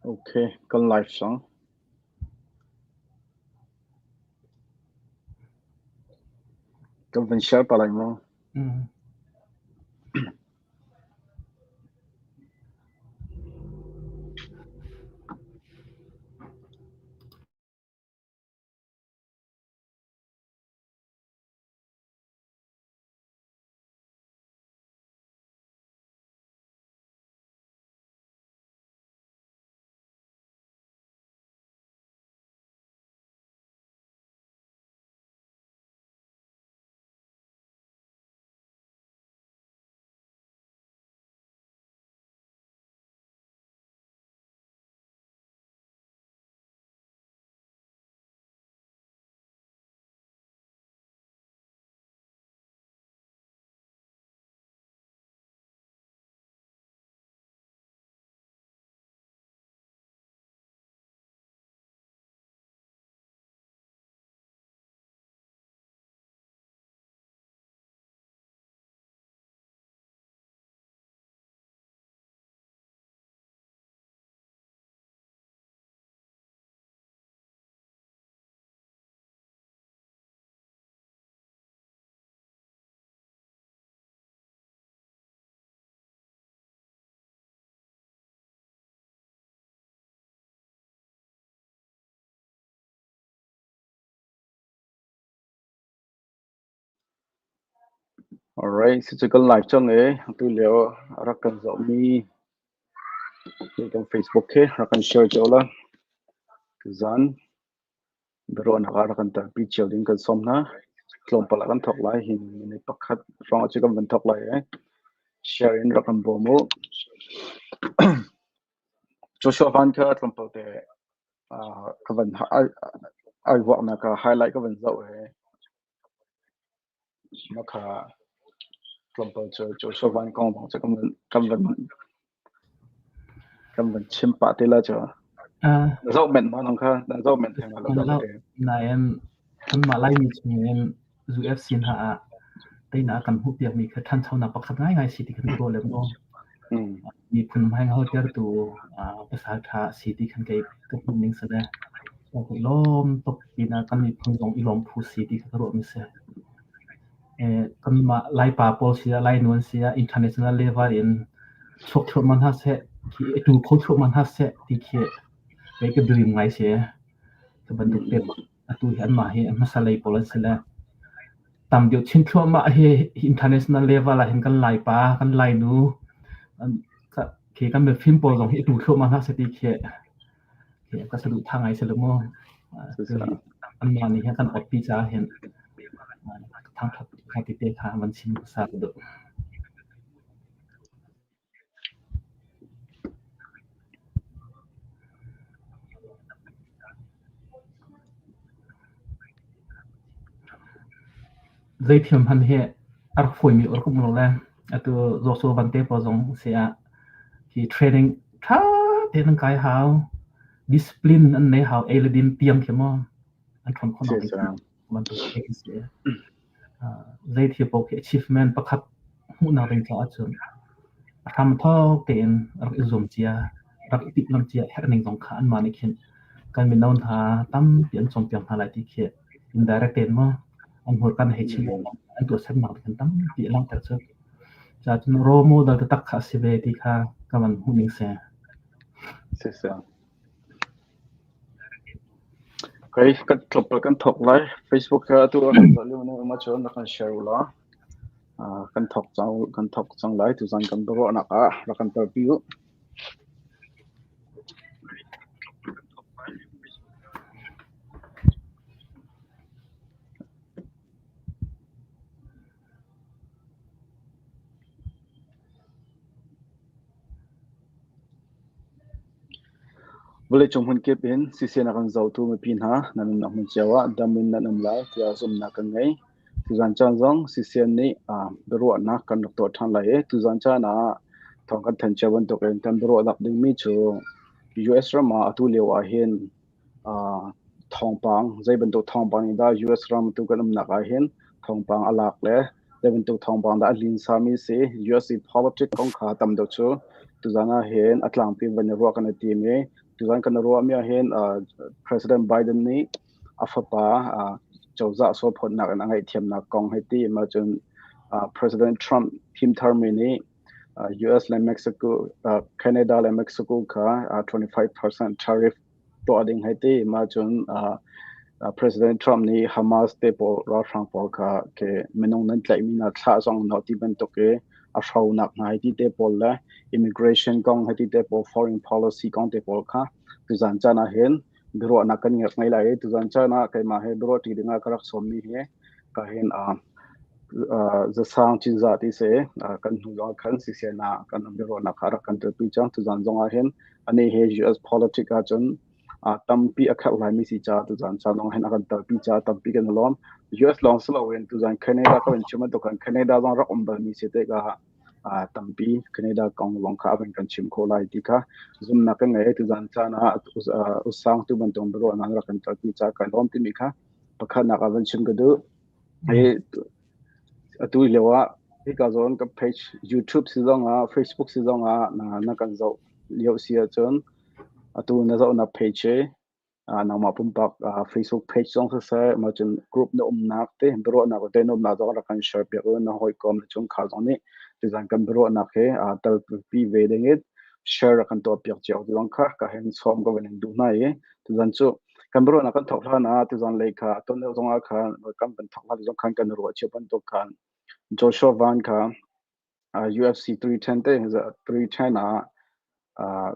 Okay, kan live cang. Kan van share pa lai maw? Alright, si cu kan live cang e. Atu lio rak kan zohmi kan Facebook he rak kan share cio la. Tuzan biaruahnak ah rak kan tarpi cio ding kan sawm hna. Tlawmpal ah kan thawk lai. Hi minute pakhat hrawng ah cu kan van thawk lai e. Share in rak kan bawm u. Joshua Van kha tlawmpal te ka van ai vuaknak ka highlight ka van zoh he. Na kha tlawmpal cu Joshua Van kong bang cu kan van chim pah te la cu. Na zoh men ma nang kha na zoh men theng lo lo. Nain kanmah Laimi chungin UFC hna ah teinak kan hmuh piakmi kha ṭhanchonak pakhat ngaingai si ti khan ka ruah le maw. Miphun hmainghal tertu pasal ṭha si ti khan kei ka hmuh ning si le i lawm tuk pinah kan miphun zong i lawm phu si ti kha ka ruahmi si. Kanmah Laipa pawl si ah, Lainu an si ah international level in chuak thluahmah hna seh, khi i tu kho thluahmah hna seh ti khi kei ka dream ngai si. Cu bantuk te atu hi anmah hi a hmasa lei pawl an si le tam deuh chin thluahmah hi international level ah hin kan Laipa, kan Lainu, khi kan mifim pawl zong hi i tu thluahmah hna seh ti khi ka saduhthah ngai si lo mu. Anmah nih hin kan awpi caah hin thangṭhat kha tete kha van chim hmasa ka duh. Zeithil hmanh hi a rak fawimi a rak um lo le atu Joshua Van te pawl zong si ah hi training ṭha tein an kai hau. Discipline an nei hau. Ei le din tiang khi maw an ṭhawn khawhnak ding bantuk khi a si. Zeithil paoh khi achievement pakhat hmuhnak ding caah cun a hramthawk tein rak i zuam cia, rak i timhlamh cia herh ning zong kha anmah nih khin kan mino hna tampi an cawnpiak hna lai ti khi indirect tein maw an hmurka na hei chim an tuahsernak kan tampi a langhter cu. Cun role model taktak kha a si ve ti kha ka van hmuh ning si. Okay, kan tlawmpal kan thawk lai. Facebook kha atu ah kan tuah lio na um ahcun rak kan share u law kan thawk cang kan thawk cang lai. Tuzan kan biaruahnak ah rak kan telpi u. Vawleicung hmunkip in CCN a kan zohtu mipi hna nan nunnak hmun cio ah dam in nan um lai tiah zumhnak kan ngei. Tuzan caan zong CCN nih biaruahnak kan rak tuah ṭhan lai i tuzan caan ah thawng kan thanh cio bantukin kan biaruahnak dingmi cu US ram ah atu lio ahhin thawngpang zei bantuk thawngpang nih dah US ram tu kan umnak ahhin thawngpang a lak le zei bantuk thawngpang dah a linsami si US i politics kong kha tam deuh cu tuzan ahhin a tlangpi van i ruah kan i tim i. Tuzan kan ruahmi ahhin President Biden nih a fapa cozah sualphawtnak in a ngaihthiamnak kong hei ti ma cun President Trump thim tharmi nih US le Mexico, Canada le Mexico kha 25% tariff tuah ding hei ti ma cun President Trump nih Hamas te pawl ralhrang pawl kha ke minung nan tlaihmi hna thlah zong no ti bantuk i a hronak hna hei ti te pawl le immigration kong hei ti te pawl, foreign policy kong te pawl kha tuzan caan ah hin biaruahnak kan ngei lai i tuzan caan ah keimah he biaruah ṭi ding ah ka rak sawmmi hi ka hin Zasang Cinzah ti si. Kan hnu zong ah khan CCN ah kan biaruahnak kha rak kan ṭuanpi cang. Tuzan zong ah hin anih hi US politics ahcun tampi a kherh hlaimi si caah tuzan caan zong hin a kan telpi caah tampi kan i lawm. US lawng si loin tuzan Canada ka van chim bantuk khan Canada zong rak um balmi si tikah tampi Canada kong zong kha a van kan chim khawh lai ti kha zumhnak kan ngei. Tuzan caan ah usang tu bantuk biaruahnak rak kan telpi caah kai lawm timi kha pakhatnak ah van chim ka duh. Hi atu lio ah hika zawn ka page YouTube si zong ah Facebook si zong ah na kan zoh lio si ahcun atu na zohnak page hi nangmah pumpak Facebook page zong siseh mah cun group na umnak te biaruahnak te na umnak zong rak kan share piak u. Na hawikom na chungkhar zong nih tuzan kan biaruahnak hi telpi ve ding in share rak kan tuah piak cio ti zong kha ka hin sawm ka van in duh hna i tuzan cu kan biaruahnak kan thawk hlan ah tuzan lei kha ton deuh zong ah khan kan van thawk hlan zong khan kan ruah cio bantuk khan Joshua Van kha UFC 310 te 310 ah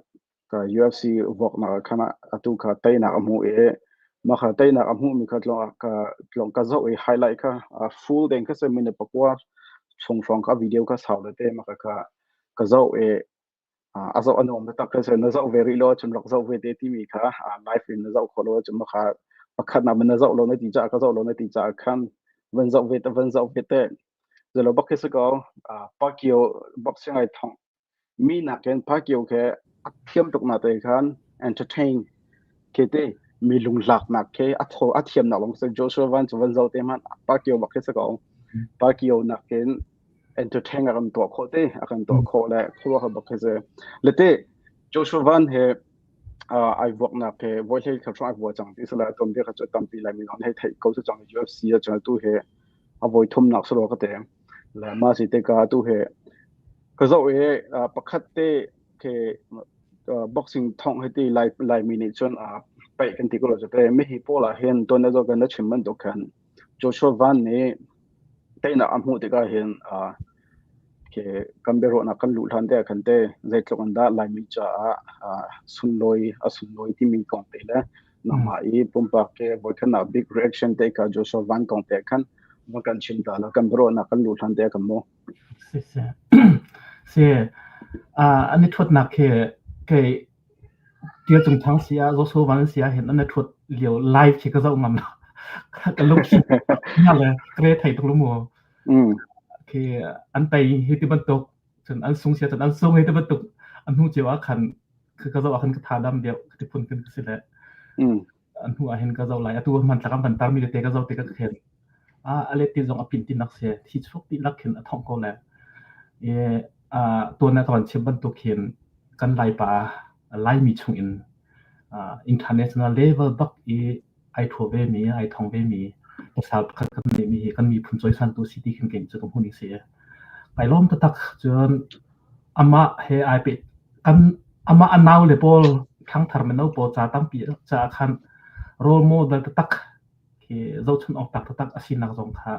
ka UFC vuaknak khan atu kha teinak a hmu i mah kha teinak a hmuhmi kha tlawng ka tlawng ka zoh i highlight kha full deng kha se minute 9 chung hrawng kha video kha sau le te mah kha ka zoh i a zoh a nuam taktak kha na zoh ve rih lo ahcun rak zoh ve te timi kha live in na zoh khawh lo ahcun mah kha pakhat nak na zoh lo na ti caah ka zoh lo na ti caah khan van zoh ve te van zoh ve te. Zelo bak khi si ko Pacquiao boxing ai thong mi nakin Pacquiao khi a thiam tuk na te khan entertain khi te mi lunglaknak khi a tho a thiamnak lawng si. Joshua Van cu van zoh te hmanh Pacquiao bak khi si ko. Pacquiao nakin entertain a kan tuah khawh te a kan tuah khawh le khuaruahhar bak khi si. Le te Joshua Van he ai vuaknak he voi hlei khat hrawng ai vua cang ti sala tuan bia kha cu tampi lai mi hei theih ko cu cang. UFC a cun tu he a voi thumnak salo ka te le ma si te ka tu he ka zoh i pakhat te ke boxing thong he ti lai lai mi nih cun paih kan ti ko lo te mi hi pawl ah hin ton na zo kan na chim bantuk khan Joshua Van nih teinak a hmuh tikah hin ke kan biaruahnak kan luh hlan te ah khan te zeitluk in dah Laimi caah sunlawi a sunlawi timi kong te le nangmah i pumpak ke voikhatnak big reaction te kha Joshua Van kong te khan va kan chim ta la kan biaruahnak kan luh hlan te ah kan mu. Si si. Si an i ṭhuatnak khi kei Tia Cung Thang si ah Joshua Van si ah hin an i ṭhuat lio live khi ka zoh ngam lo. Ka lungthli nga le ka re thei tuk lu mu. Khi an tei hi ti bantuk cun an sung sia cun an sung hi ti bantuk an hnu cio ah khan ka zoh ah khan ka tha dam deuh ka ti phun khin ka si le. An hnu ah hin ka zoh lai. Atu hmanthlak an van tarmi tete ka zoh tikah ka khen. A let ti zong a pin ti nak si. Thi chuk ti lak khin a thongh ko le. I tuan ah ka van chim bantuk hin kan Laipa Laimi chung in international level bak i ai ṭhaw ve mi, ai thong ve mi pasal pakhat kan neihmi hi kan miphun cawisantu si ti khin kei cu ka hmuh ning si. Kai lawm taktak. Cun amah he ai peh kan amah a nau le pawl ṭhangthar mino pawl ca tampi caah khan role model taktak khi zohchun awk tak taktak a sinak zong kha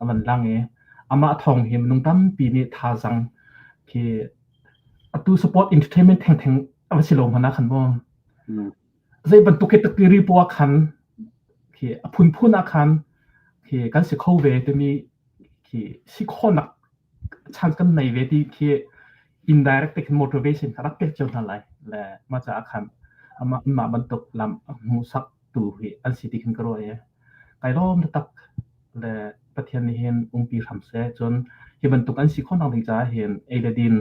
a van lang i amah thawng hi minung tampi nih thazaang khi atu support entertainment thengtheng a va si lo hmanh ah khan maw zei bantuk hi takiri poah khan khi a phunphun ah khan khi kan si kho ve timi khi si khawhnak chance kan nei ve ti khi indirect te khin motivation kha rak pek cio hna lai le mah caah khan amah mah bantuk lam a hmuhsak tu hi an si ti khin ka ruah i kai lawm taktak le Pathian nih hin umpi hram seh. Cun hi bantuk an si khawhnak ding caah hin ei le din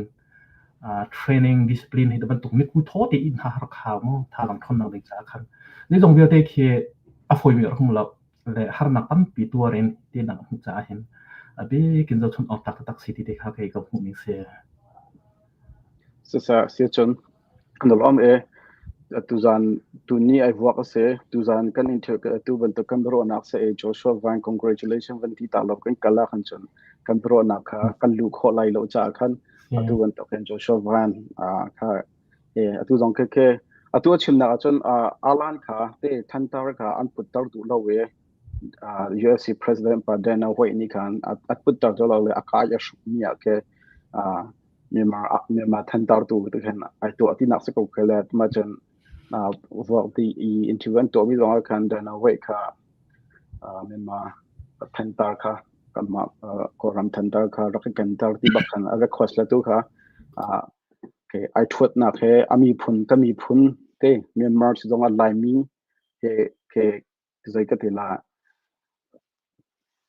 training discipline hi bantuk miku thaw te in ha rak hau mu thazaang ṭhawnnak ding caah khan zeizong vialte khi a fawimi a rak um lo le harnak tampi tuar in tinak a hmuh caah hin a bik in zohchun awk tak taktak si ti te kha kei ka hmuh ning si. Sisa si cun kan lawm e. Tuzan tuni ai vuak a si. Tuzan kan interview atu bantuk kan biaruahnak si i Joshua Van congratulation van ti ta lo kan kal ah khan cun kan biaruahnak kha kan luh khawh lai lo caah khan atu bantuk hin Joshua Van kha atu zong khi khi atu a chimnak ahcun Alan kha te Thantar kha an putter duh lo i UFC President pa Dana White nih khan a putter duh lo le a kai a hrukmi ah khi Myanmar thantar tu te khan ai tuah tinak si ko khe le ma cun vuak ti i interview an tuahmi zong ah khan Dana White kha Myanmar thantar kha kanmah Kawlram thantar kha rak i kenter ti bak khan a request le tu kha ai thuatnak he a miphun ka miphun te Myanmar si zong ah Laimi he ke zei ka ti la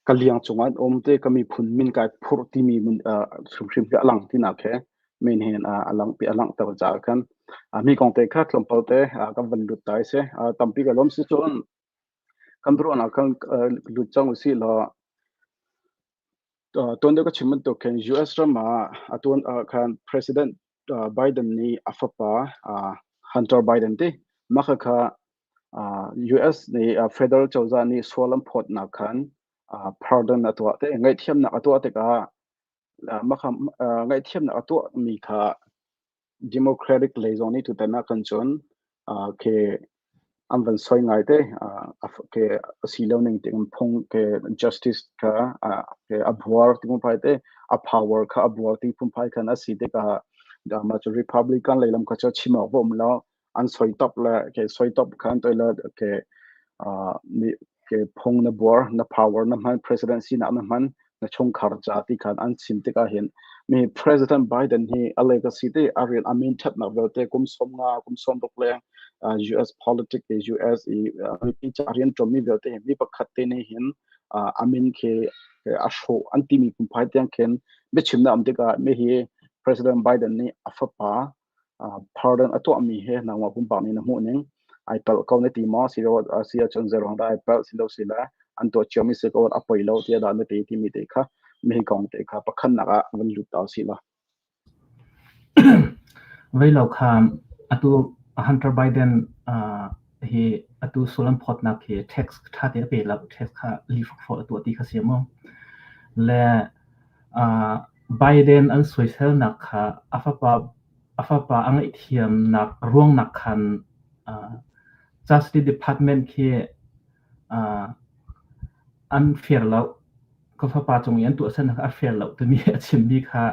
Ka liang cungah an um te ka miphun min kai phurh timi hrimhrim hi a lang tinak he min hin a lang a langhter caah khan mi kong te kha tlawmpal te kan van lut ta si. Tampi ka lawm si cun kan biaruahnak khan lut cang usih law tuan deuh ka chim bantuk khin US ram ah atuan khan President Biden nih a fapa Hunter Biden ti mah khakha US nih federal cozah nih sual an phawtnak khan pardon a tuah te ngaihthiamnak a tuah tikah mah kha ngaihthiamnak a tuahmi kha Democratic lei zong nih tutan ah khan cun khi an van soi ngai te ke a si lo ning ting phung ke justice kha ke a buar ti phungphai te a power kha a buar ti phungphai khan a si tikah mah cu Republican lei lam kha cu chim awk va um lo. An soi top le ke soi top kha an toi le ke mi ke phung na buar na power na hman president sinak na hman na chungkhar ca ti khan an chim tikah hin mi President Biden hi a legacy te a rian a min thatnak vialte kum 50 kum 60 leng US politics i US i mipi ca rian ṭuanmi vialte mi pakhat te nih hin a min khi a hrawh an timi phungphai tiang khin biachimnak um tikah mi hi President Biden nih a fapa pardon a tuahmi hi nangmah pumpak nih na hmuh ning ai palh ko na ti maw si lo si ahcun zeiruang dah ai palh si lo si le an tuah ciomi si ko a poi lo tiah dah na ti timi te kha mi kong te kha pakhatnak ah van lut ta si law. Vei lo kha atu Hunter Biden hi atu sual an phawtnak hi tax ṭha te a pe lo tax kha li fawt a tuah ti kha si maw le Biden an soiselnak kha a fapa a ngaihthiamnak ruangnak khan Justice Department khi an fair lo. Ka fapa cung i an tuahsernak kha a fair lo timi a chimmi kha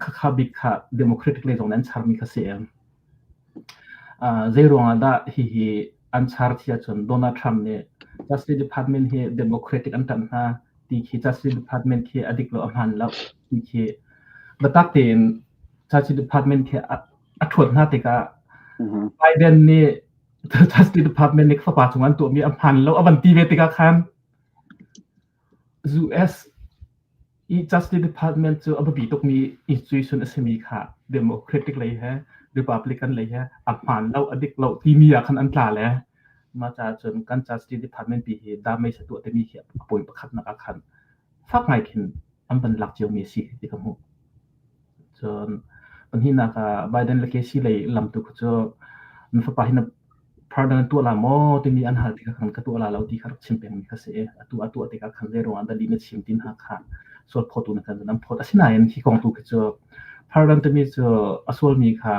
khakha bik kha Democratic lei zong nih an charmi kha si. Zei ruangah dah hihi an char ti ahcun Donald Trump nih Justice Department hi Democratic an ṭanh hna ti khi Justice Department khi a dik lo a hmaan lo ti khi biatak tein Justice Department khi a ṭhuat hna tikah Biden nih Justice Department nih fapa cung an tuahmi a hmaan lo a van ti ve tikah khan US i Justice Department cu a biapi tukmi institution a simi kha Democratic lei he Republican lei he a hmaan lo a dik lo timi ah khan an tla le mah caah cun kan Justice Department pi hi damage a tuah timi khi a point pakhatnak ah khan fak ngai khin an van lak ciomi a si ti ka hmuh. Cun pahnihnak ah Biden le Casey lei lam tu kha cu na fapa hi na pardon na tuah la maw timi an hal tikah khan ka tuah la lo ti kha rak chim pengmi kha si i atu a tuah tikah khan zei ruangah dah lih na chim ti hna kha sual phawtu na kan an phawt. Asinain hi kong tu khi cu pardon timi cu a sualmi kha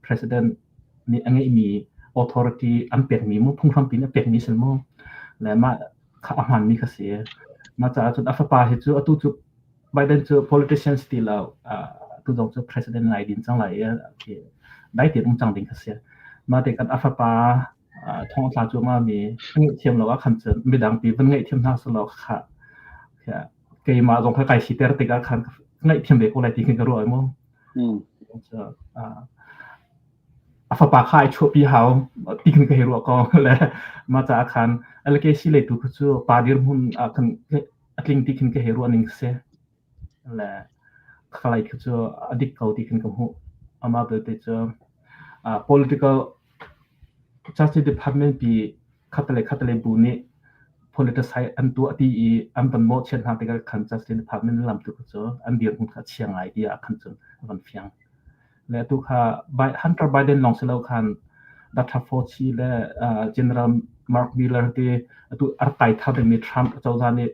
president nih a ngeihmi authority an pekmi mu phunghrampi nih a pekmi si mu le mah kha a hmaanmi kha si. Mah caah cun a fapa hi cu atu cu Biden cu politician si ti lo tu zong cu president ngai din cang lai i dai tein um cang ding kha si. Mah te kan a fapa thong tla cu ma mi ngaihthiam lo ah khan cun midang pi van ngaihthiam hna selaw kha keimah zong kha kai siter tikah khan ngaihthiam ve ko lai ti khin ka ruah mu. A fapa kha ai chuahpi hau ti khin ka hei ruah ko le mah caah khan LKC lei tu kha cu pa dirhmun ah khan a tling ti khin ka hei ruah ning si. Le khalai khi cu a dik ko ti khin ka hmuh. Amah belte cu political Justice Department pi khatalei khatalei bu nih politicide an tuah ti i an van mawhchiat hna tikah khan Justice Department lam tu cu an dirhmun kha a chia ngai ti ah khan cun a van fiang. Le atu kha Hunter Biden lawng si lo khan Dr. Fauci le General Mark Miller te atu ar tai thar dingmi Trump cozah nih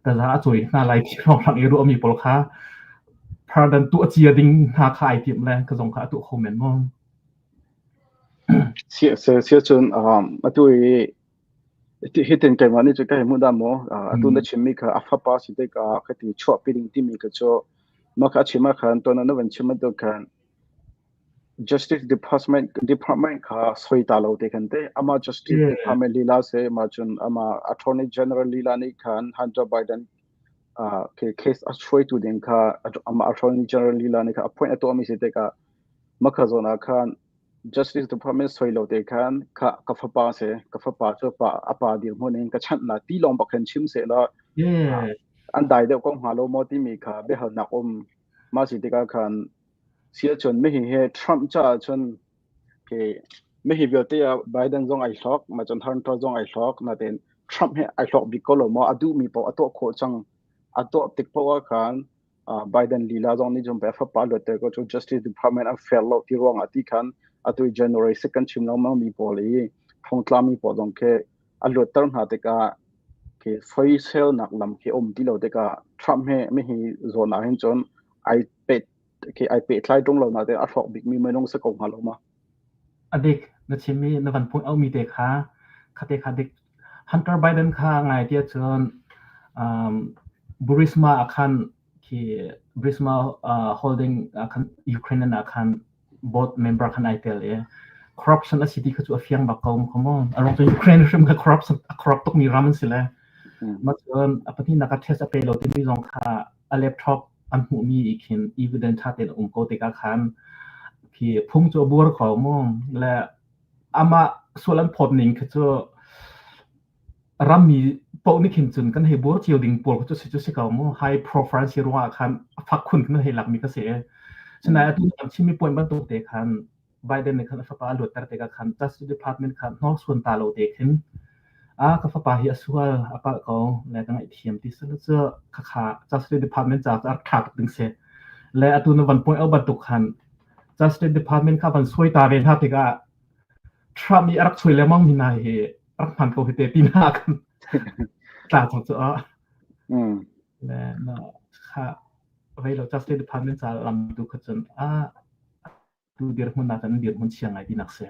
taza a cawi hna lai ti hrawnghrang i ruahmi pawl kha pardon tuah cia ding hna kha ai timh le ka zong kha a tuah kho men maw? Sia cun atu i hitin keimah nih cun ka hei hmuh dah maw atu na chimmi kha a fapa si tikah ka ti chuahpi ding timi kha cu mah kha a chim ah khan tuan ah na van chim bantuk khan Justice Department kha soi ta lo te khan te amah Justice Department lila se ma cun amah Attorney General lila nih khan Hunter Biden case a hruaitu ding kha amah Attorney General lila nih kha appoint a tuahmi si tikah mah kha zawn ah khan Justice Department soi lo te khan kha ka fapa se ka fapa cu pa a pa dirhmun in ka chanh la ti lawng bak khan chim se la an dai deuh ko hnga lo maw timi kha biahalnak um mah si tikah khan Si ahcun mihi hi Trump caah cun khi mihi vialte ah Biden zong ai hlawk, mah cun Hunter zong ai hlawk, nain Trump hi ai hlawk bik ko lo maw? A duhmi paoh a tuah khawh cang. A tuah tik paoh ah khan Biden lila zong nih cun a fapa luatter ko cu Justice Department an fair lo ti ruangah ti khan atu January 6 kan chim lengmang mi pawl i thongtlami pawl zong khi a luatter hna tikah khi soiselnak lam khi um ti lo tikah Trump hi mihi zawn ah hin cun ai pet khi ai pehtlai ṭung lo nain a hrawk bikmi minung si ko hnga lo ma? A dik na chimmi na van point out mi te kha kha te kha dik Hunter Biden kha ngai tiah cun Burisma ah khan khi Burisma holding ah khan Ukraine ah khan board member khan ai tel i corruption a si ti kha cu a fiang bak ko come on a ruang cu Ukraine hrim kha corruption a corrupt tukmi ram an si le ma cun a pahnihnak ah test a pe lo timi zong kha a laptop an hmuhmi i khin evidence ṭha tein a um ko tikah khan khi phung cu a buar ko mu le amah sual an phawt ning khi cu rammi paoh nih khin cun kan hei buar cio ding pawl cu si cu si ko mu high profile si ruangah khan a fak khun khin hei lakmi ka si sinain atu kan chimmi point bantuk te khan Biden nih khan a fapa a luatter tikah khan Justice Department kha hnorsuan ta lo te khin a ka fapa hi a sual a palh ko le ka ngaihthiam ti sal cu khakha Justice Department ca cu a rak ṭha tuk ding si. Le atu na van point out bantuk khan Justice Department kha van suai ta ve hna tikah Trump nih a rak suai lengmang mi hna hi rak hman ko hi te ti hna kan tla cang cu a. Le na kha vei lo Justice Department ca lam tu kha cun a tu dirhmun ah kan dirhmun chia ngai tinak si.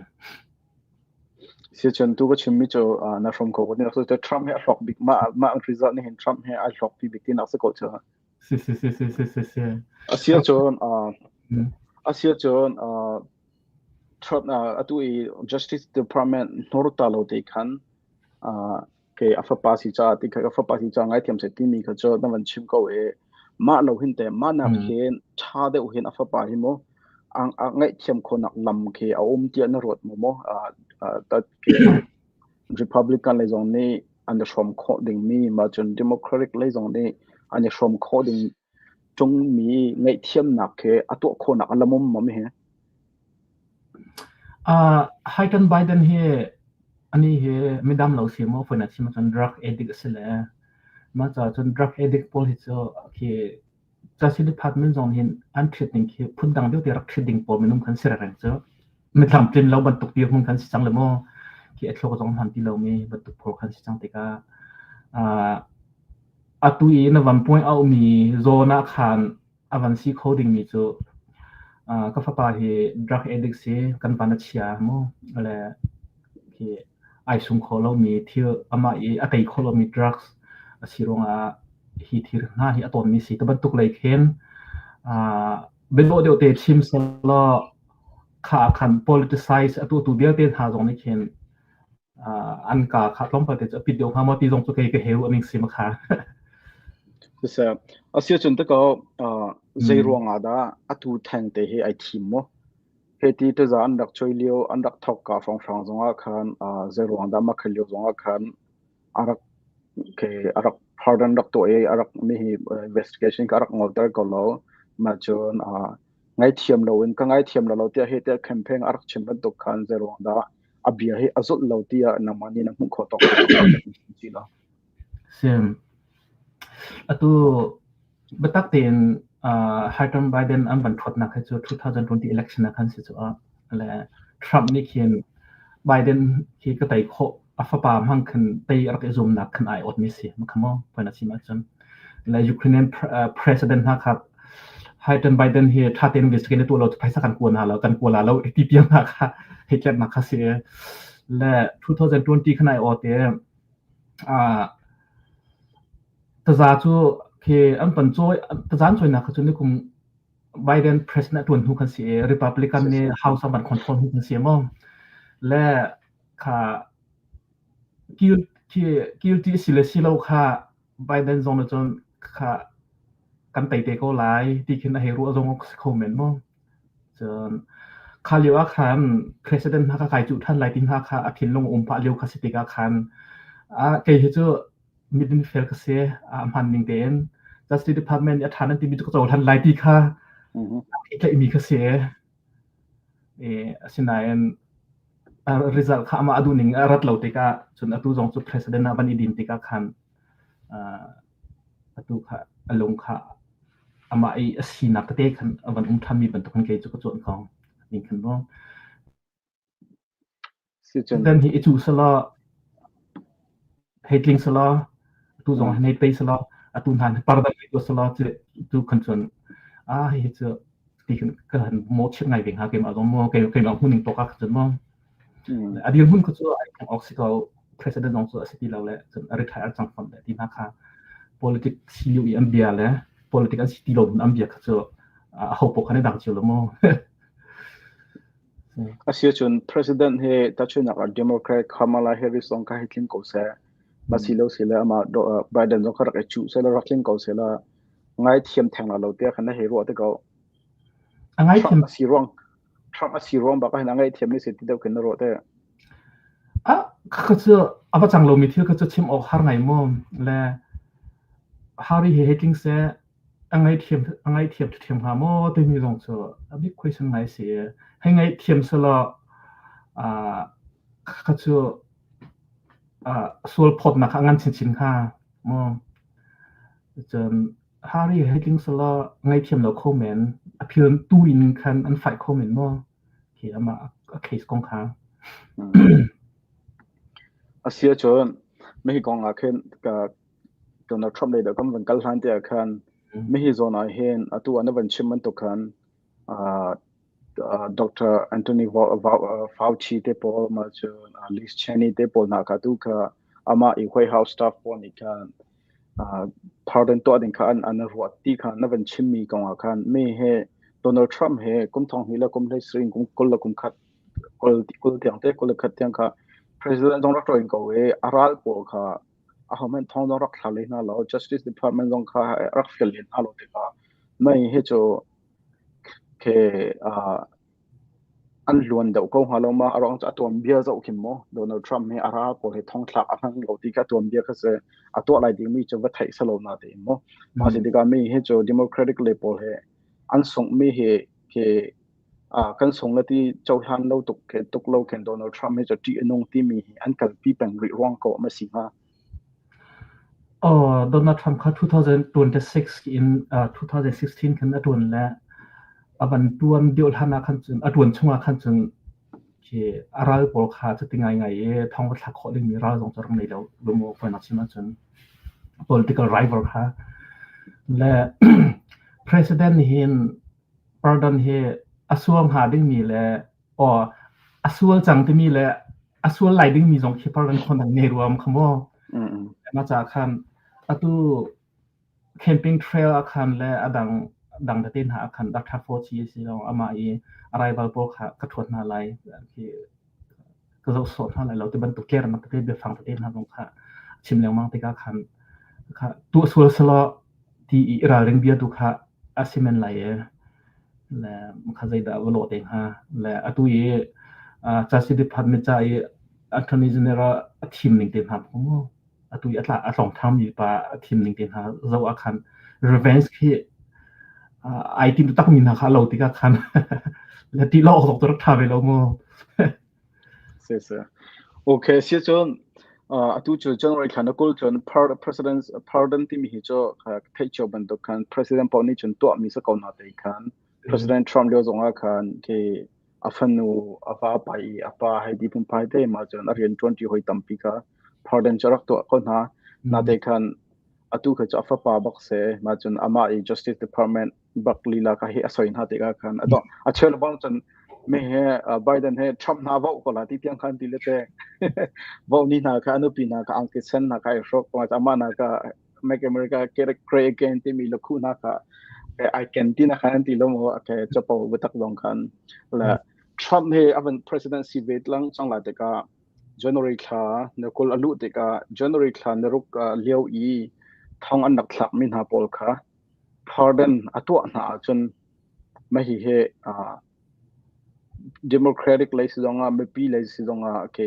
Si cun tu ka chimmi cu na hrom ko ko ti Trump he a hlawk bik mah mah result nih hin Trump he ai hlawk pi bik tinak si ko cu. Si si si si si si si. Asia cun asia cun Trump atu i Justice Department hnor ta lo te khan Kei a fapa si caah ti kha ka fapa si caah ngaithiam seh timi kha cu na van chim ko i mah lo hin te mah nak hin ṭha deuh hin a fapa hi mu a ngaihthiam khawhnak lam khi a um tiah na ruat maw maw Republican lei zong nih an i hrawm khawh dingmi mah cun Democratic lei zong nih an i hrawm khawh ding ṭungmi ngaihthiamnak khi a tuah khawhnak a lam um maw mi hi? Hayden Biden hi anih hi midam lo si maw fawi na chim ahcun drug addict a si le mah caah cun drug addict pawl hi cu khi Justice Department zong hin an treat ning khi phundang deuh te rak treat ding pawl minung khan si reng cu mitlam tlin lo bantuk dirhmun khan si cang le maw khi a thluak zong hman ti lomi bantuk pawl khan si cang tikah atu i na van point out mi zawn ah khan a van si kho dingmi cu ka fapa hi drug addict si kan van a chia mu le khi ai sum kho lomi thil amah i a tei kho lomi drugs a si ruangah hi thil hna hi a tawnmi si te bantuk lei khin biadawh deuh te chim selaw kha khan politicize a tuahtu vialte hna zong nih khin an ka kha tlawmpal te cu a pit deuh hnga maw ti zong cu kei ka heu aming si ma kha. Siseh, asia cun te ko zei ruang ah dah atu theng te hi ai thim maw? He ti taza an rak choi lio an rak thok ka hrawnghrang zongah khan zei ruang dah ma khal lio zongah khan a rak ke a rak pardon rak tuah i a rak mi hi investigation ka rak ngolter ko lo ma cun ngaithiam loin ka ngaithiam lo lo tiah he tiah campaign a rak chim bantuk khan zei ruang dah a bia hi a zulh lo tiah nangmah nih na hmuh khawh tawk si lo. Sim. Atu biatak tein Hunter Biden an van ṭhuatnak hi cu 2020 election ah khan si cu le Trump nih khin Biden hi ka tei khawh, a fapa hmang khan tei a rak i zuamnak khan ai awt mi si ma kha maw poi na chim ahcun. Le Ukrainian president hna kha Hayden Biden hi tha tein investigate na tuah lo phaisa kan kua hna lo, kan kua la lo ti tiang hna kha hei tlerhnak kha si. Le 2020 khan ai awt i taza cu khi an pan cawi taza an cawinak kha cu nikum Biden president a ṭuan hnu khan si i Republican nih House ah van control hnu khan si maw? Le kha guilty si le si lo kha Biden zong nih cun kha kan tei te ko lai ti khin a hei ruah zong si kho men maw? Cun kha lio ah khan president hna kha kai cuh ṭhan lai ti hna kha a thinlung a um pah lio kha si tikah khan kei hi cu midin fel ka si, a hman ning tein Justice Department nih a ṭha nan timi cu ka cohlan lai ti kha a tlaihmi kha si. Asinain result kha amah a duh ning a rat lo tikah, cun atu zong cu president ah van i din tikah khan atu kha a lung kha amah i a sinak tete khan a van um ṭhanmi bantuk khan kei cu ka cuanh ko ning khan maw. Sicun Dan hi i cuh selaw, hei tling selaw, atu zong hei tei selaw, atu hna pardan hei tuah selaw, tu khan cun hihi cu ti khin ka han mawhchiat ngai ve hnga keimah zong maw, keimah hmuhning tawk ah khan cun maw. A dirhmun kha cu ai thong awk si ko. President zong cu a si ti lo le cun a retire cang fawn le ti hna kha politic si lio i an bia le politic an si ti lo an bia kha cu aho paoh khan i dang cio lo maw. Asiahcun President hi tahchunhnak ah Democrat Kamala Harris zong kha hei tling ko seh. Mah si lo sile amah Biden zong kha rak i cuh seh rak tling ko seh la ngaithiam theng la lo tiah khan na hei ruah te ko. A ngaithiam Trump a si ruang Trump a si ruang bak ah hin a ngaihthiam mi si ti deuh khin na ruah te. A kha cu a va cang lomi thil kha cu chim awk har ngai mu. Le Harry he hei tling seh, a ngaihthiam ṭhiam hnga maw timi zong cu a big question ngai si. Hei ngaihthiam selaw kha cu sual phawtnak kha a ngan chinchin hnga maw. Cun Harry hei tling selaw ngaihthiam lo kho men, a phil tu in khan an fight kho men maw khi amah a case kong kha. Asi ahcun mihi kong ah khin ka Donald Trump lei dah kan van kal hlan te ah khan mihi zawn ah hin atu ah na van chim bantuk khan Dr. Anthony Fauci te pawl ma cun Liz Cheney te pawl hna kha tu kha amah i White House staff pawl nih khan pardon tuah ding kha an ruah ti kha na van chimmi kong ah khan mi he Donald Trump he kum thong hnih le kum hlei sarih kum 21 kul tiang te 21 tiang kha president zong rak ṭuan ko i a ral pawl kha ahohmanh thong zong rak thla hlei hna lo. Justice Department zong kha rak fial len hna lo tikah mei hi cu ke an luan deuh ko hnga lo ma? A ruang cu a tuanbia zoh khin maw Donald Trump hi a ral pawl hi thongthlak a hmang lo ti kha tuanbia kha si. A tuah lai dingmi cu va theih selo na tein maw. Mah si tikah mi hi cu Democratic le pawl he an sunghmi hi khi kan sung le ti cohlan lo tuk ke tuk lo khin Donald Trump hi cu ṭih a nung timi hi an kalpi peng rih ruang ko ma si hnga? Oh, Donald Trump kha 2026 in 2016 khan a ṭuan le a van ṭuan deuh hlan ah khan cun, a ṭuan chung ah khan cun khi a ral pawl kha cuti ngaingai i thong va thlak khawh dingmi ral zong cu rak nei lo lumu fawinak chim ahcun political rival kha. Le president nih hin pardon hi a sual hnga dingmi le aw a sual cang timi le a sual lai dingmi zong khi pardon khon an ngei ruam kha maw. Mah caah khan atu camping trail ah khan le a dang dang tete hna ah khan Dr. Fauci a si lo, amah i a rival pawl kha ka ṭhuat hna lai khi, ka zoh sawh hna lai lo ti bantuk tlernak tete, biafang tete hna zong kha chim lengmang tikah khan kha tuah sual selaw ti i ralring bia tu kha a si men lai i le kha zeidah va lawh te hnga. Le atu i Justice Department ca i Attorney General a thim ning te hna mu, atu i a tla a tlong ṭhangmi pa a thim ning te hna zoh ah khan revenge khi ai tim takmi hna kha a lo tikah khan le ti lo awk zong rak ṭha ve lo mu. Si si. Okay, si cun atu cu January thla na 20 cun president pardon timi hi cu theih cio bantuk khan president paoh nih cun tuahmi si ko na te khan President Trump lio zong ah khan khi. A fanu a vapa i a pa hei ti phunphai te mah cun a rian ṭuanṭi hawi tampi kha pardon cu a rak tuah ko hna. Nate khan atu kha cu a fapa bak si. Mah cun amah i Justice Department bak lila kha hi a soi hna tikah khan a dong. A cheu bang cun mi he Biden he Trump hna voh ko la ti tiang khan ti le te voh ni hna kha a nupi hna kha angki sen hna kha ai hruk amah hna kha Make America Great Again timi lakhu hna kha I can ti na khan ti lo mo ke chapo bitak zong khan le Trump he avan president si ve tlang chang la tikah January thla na kul alu tikah January thla na ruk lio i thong an rak thlak mi hna pawl kha pardon a tuah hna ahcun mahi he Democratic lei si zongah mipi lei si zongah ke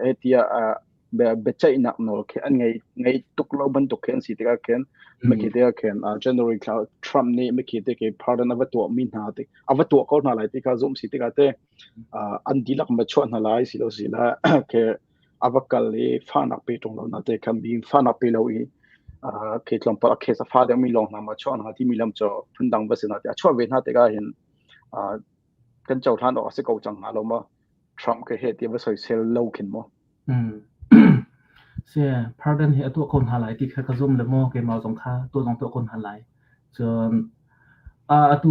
he tiah biaceihnak nawl khi an ngei ngei tuk lo bantuk khi an si tikah khin mikhi tikah khin January thla Trump nih mikhi te khi pardon a va tuah mi hna tik a va tuah ko hna lai ti kha zum si tikah te an dihlak ma chuah hna lai si lo si la ke a va kal i fahnak pe ṭung lo na te khan bi fahnak pe lo i ke tlawmpal a case a fa deuh mi lawng hna ma chuah hna ti mi lam cu phundang va si na te a chuah ve hna tikah hin kan cohlan awk a si ko cang hnga lo maw Trump ke he ti va soisel lo khin maw? Si, pardon hi a tuah ko hna lai ti kha ka zum le maw keimah zong kha tuah zong tuah ko hna lai. Cun atu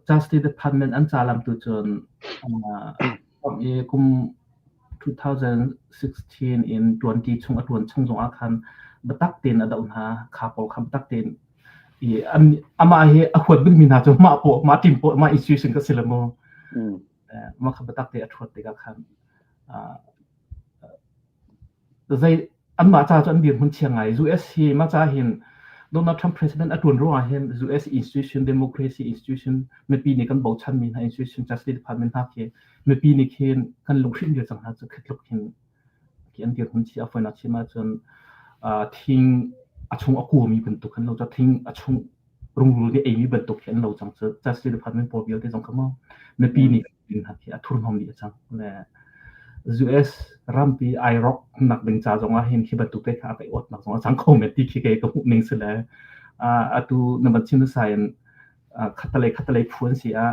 Justice Department an ca lam tu cun i kum 2016 in 20 chung a tuan chung zong ah khan biatak tein a doh hna kha pawl kha biatak tein i amah hi a huat bikmi hna cu mah paw mah team paw mah institution ka si le mu. Mah kha biatak te a ṭhuat tikah khan zei anmah ca cu an dirhmun chia ngai. US hi mah ca hin Donald Trump president a ṭuan ruangah hin US institution, democracy institution, mipi nih kan bochanmi hna institution, Justice Department hna khi mipi nih khin kan lunghrinh vial cang hna cu khi tluk hin khi an dirhmun chia a fawinak chim ahcun thing a chung a kuami bantuk an lo ca thing a chung rungrul nih eimi bantuk khi an lo cang cu Justice Department pawl vialte zong kha maw mipi nih in hna khi a thurhnawm dih cang le US rampi ai rawk nak ding ca zong ah hin khi bantuk te kha a kai ot nak zong a cang kho men ti khi kei ka hmuh ning si le atu na van chim sa in khatalei khatalei phu an si ah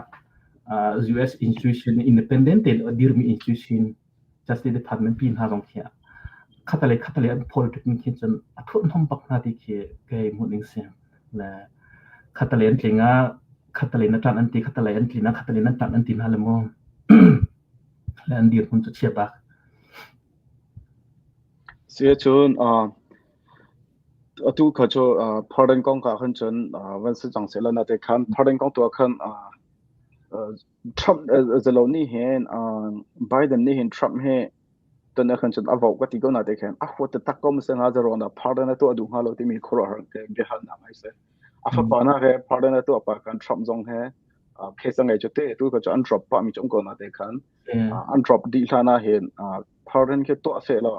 US institution independent tein a dirmi institution Justice Department pi hna zong khi khatalei khatalei an politics ning khi cun a thurhnom bak hna ti khi kei hmuh ning si. Le khatalei an tling ah khatalei na ṭanh an ti, khatalei an tlin ah khatalei nan ṭanh an ti hna le mu. Le an dirhmun cu chia bak. Si cun atu kha cu pardon kong ka khan cun van si cang seh la na te khan pardon kong tu ah khan Trump zalo nih hin Biden nih hin Trump hi ton ah khan cun a voh ka ti ko na te khan a huat taktak ko ma nga zaro na pardon a tuah duh hnga lo timi khuaruahhar ke biahalnak ai se a fapa na he pardon a tuah pa khan Trump zong he case a ngei chu te tu ka chu an drop pa mi chung ko na te khan an drop dih hlan ah hin pardon khi tuah se lo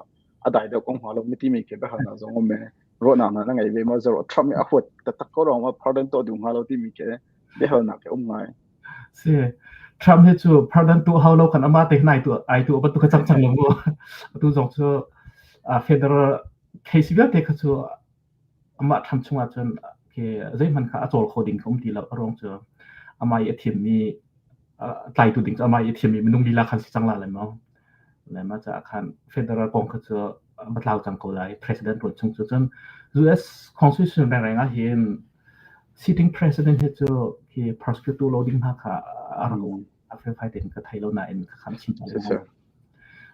a dai deuh kong hnga lo mi timi khi biahalnak zong um me ruahnak na ngei ve ma zaro Trump nih a huat taktak ko rong ma pardon tuah duh hnga lo timi khi biahalnak ke um ngai. Si. Trump hi cu pardon tu hau lo kan ama te nai tu ai tu bantuk ka cang cang lo mu. Atu zong cu federal case vialte kha cu amah Trump chungah cun ke zeihmanh kha a cawl kho ding kha um ti lo a ruang cu amah i a thimmi tlaitu ding cu amah i a thimmi minung lila khan si cang la le mo. Le mah caah khan federal kong kha cu va tlau cang ko lai president ruat chung cu cun US constitution rengreng ah hin sitting president hi cu hi prosecute lo ding hna kha a rak um a felfai tein ka thei lo nain ka khan chim cang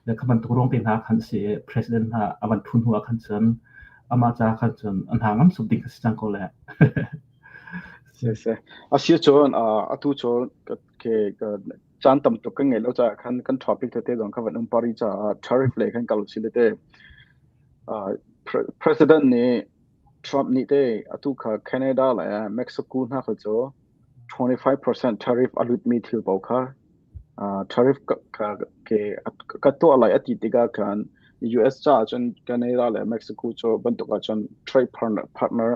le kha bantuk ruang te hna khan si president hna a van thun hnu ah khan cun amah ca khan cun an hna ngam sup ding kha si cang ko le. Si si asi cun atu cu ke caan tam tuk kan ngei lo caah khan kan topic tete zong kha van um pari caah tariff lei khan kal usih le te president nih Trump nih te atu kha Canada le Mexico hna kha cu 25% tariff a lutmi thil paoh kha tariff ka ke ka tuah lai a ti tikah khan US caah cun Canada le Mexico cu bantuk ahcun trade partner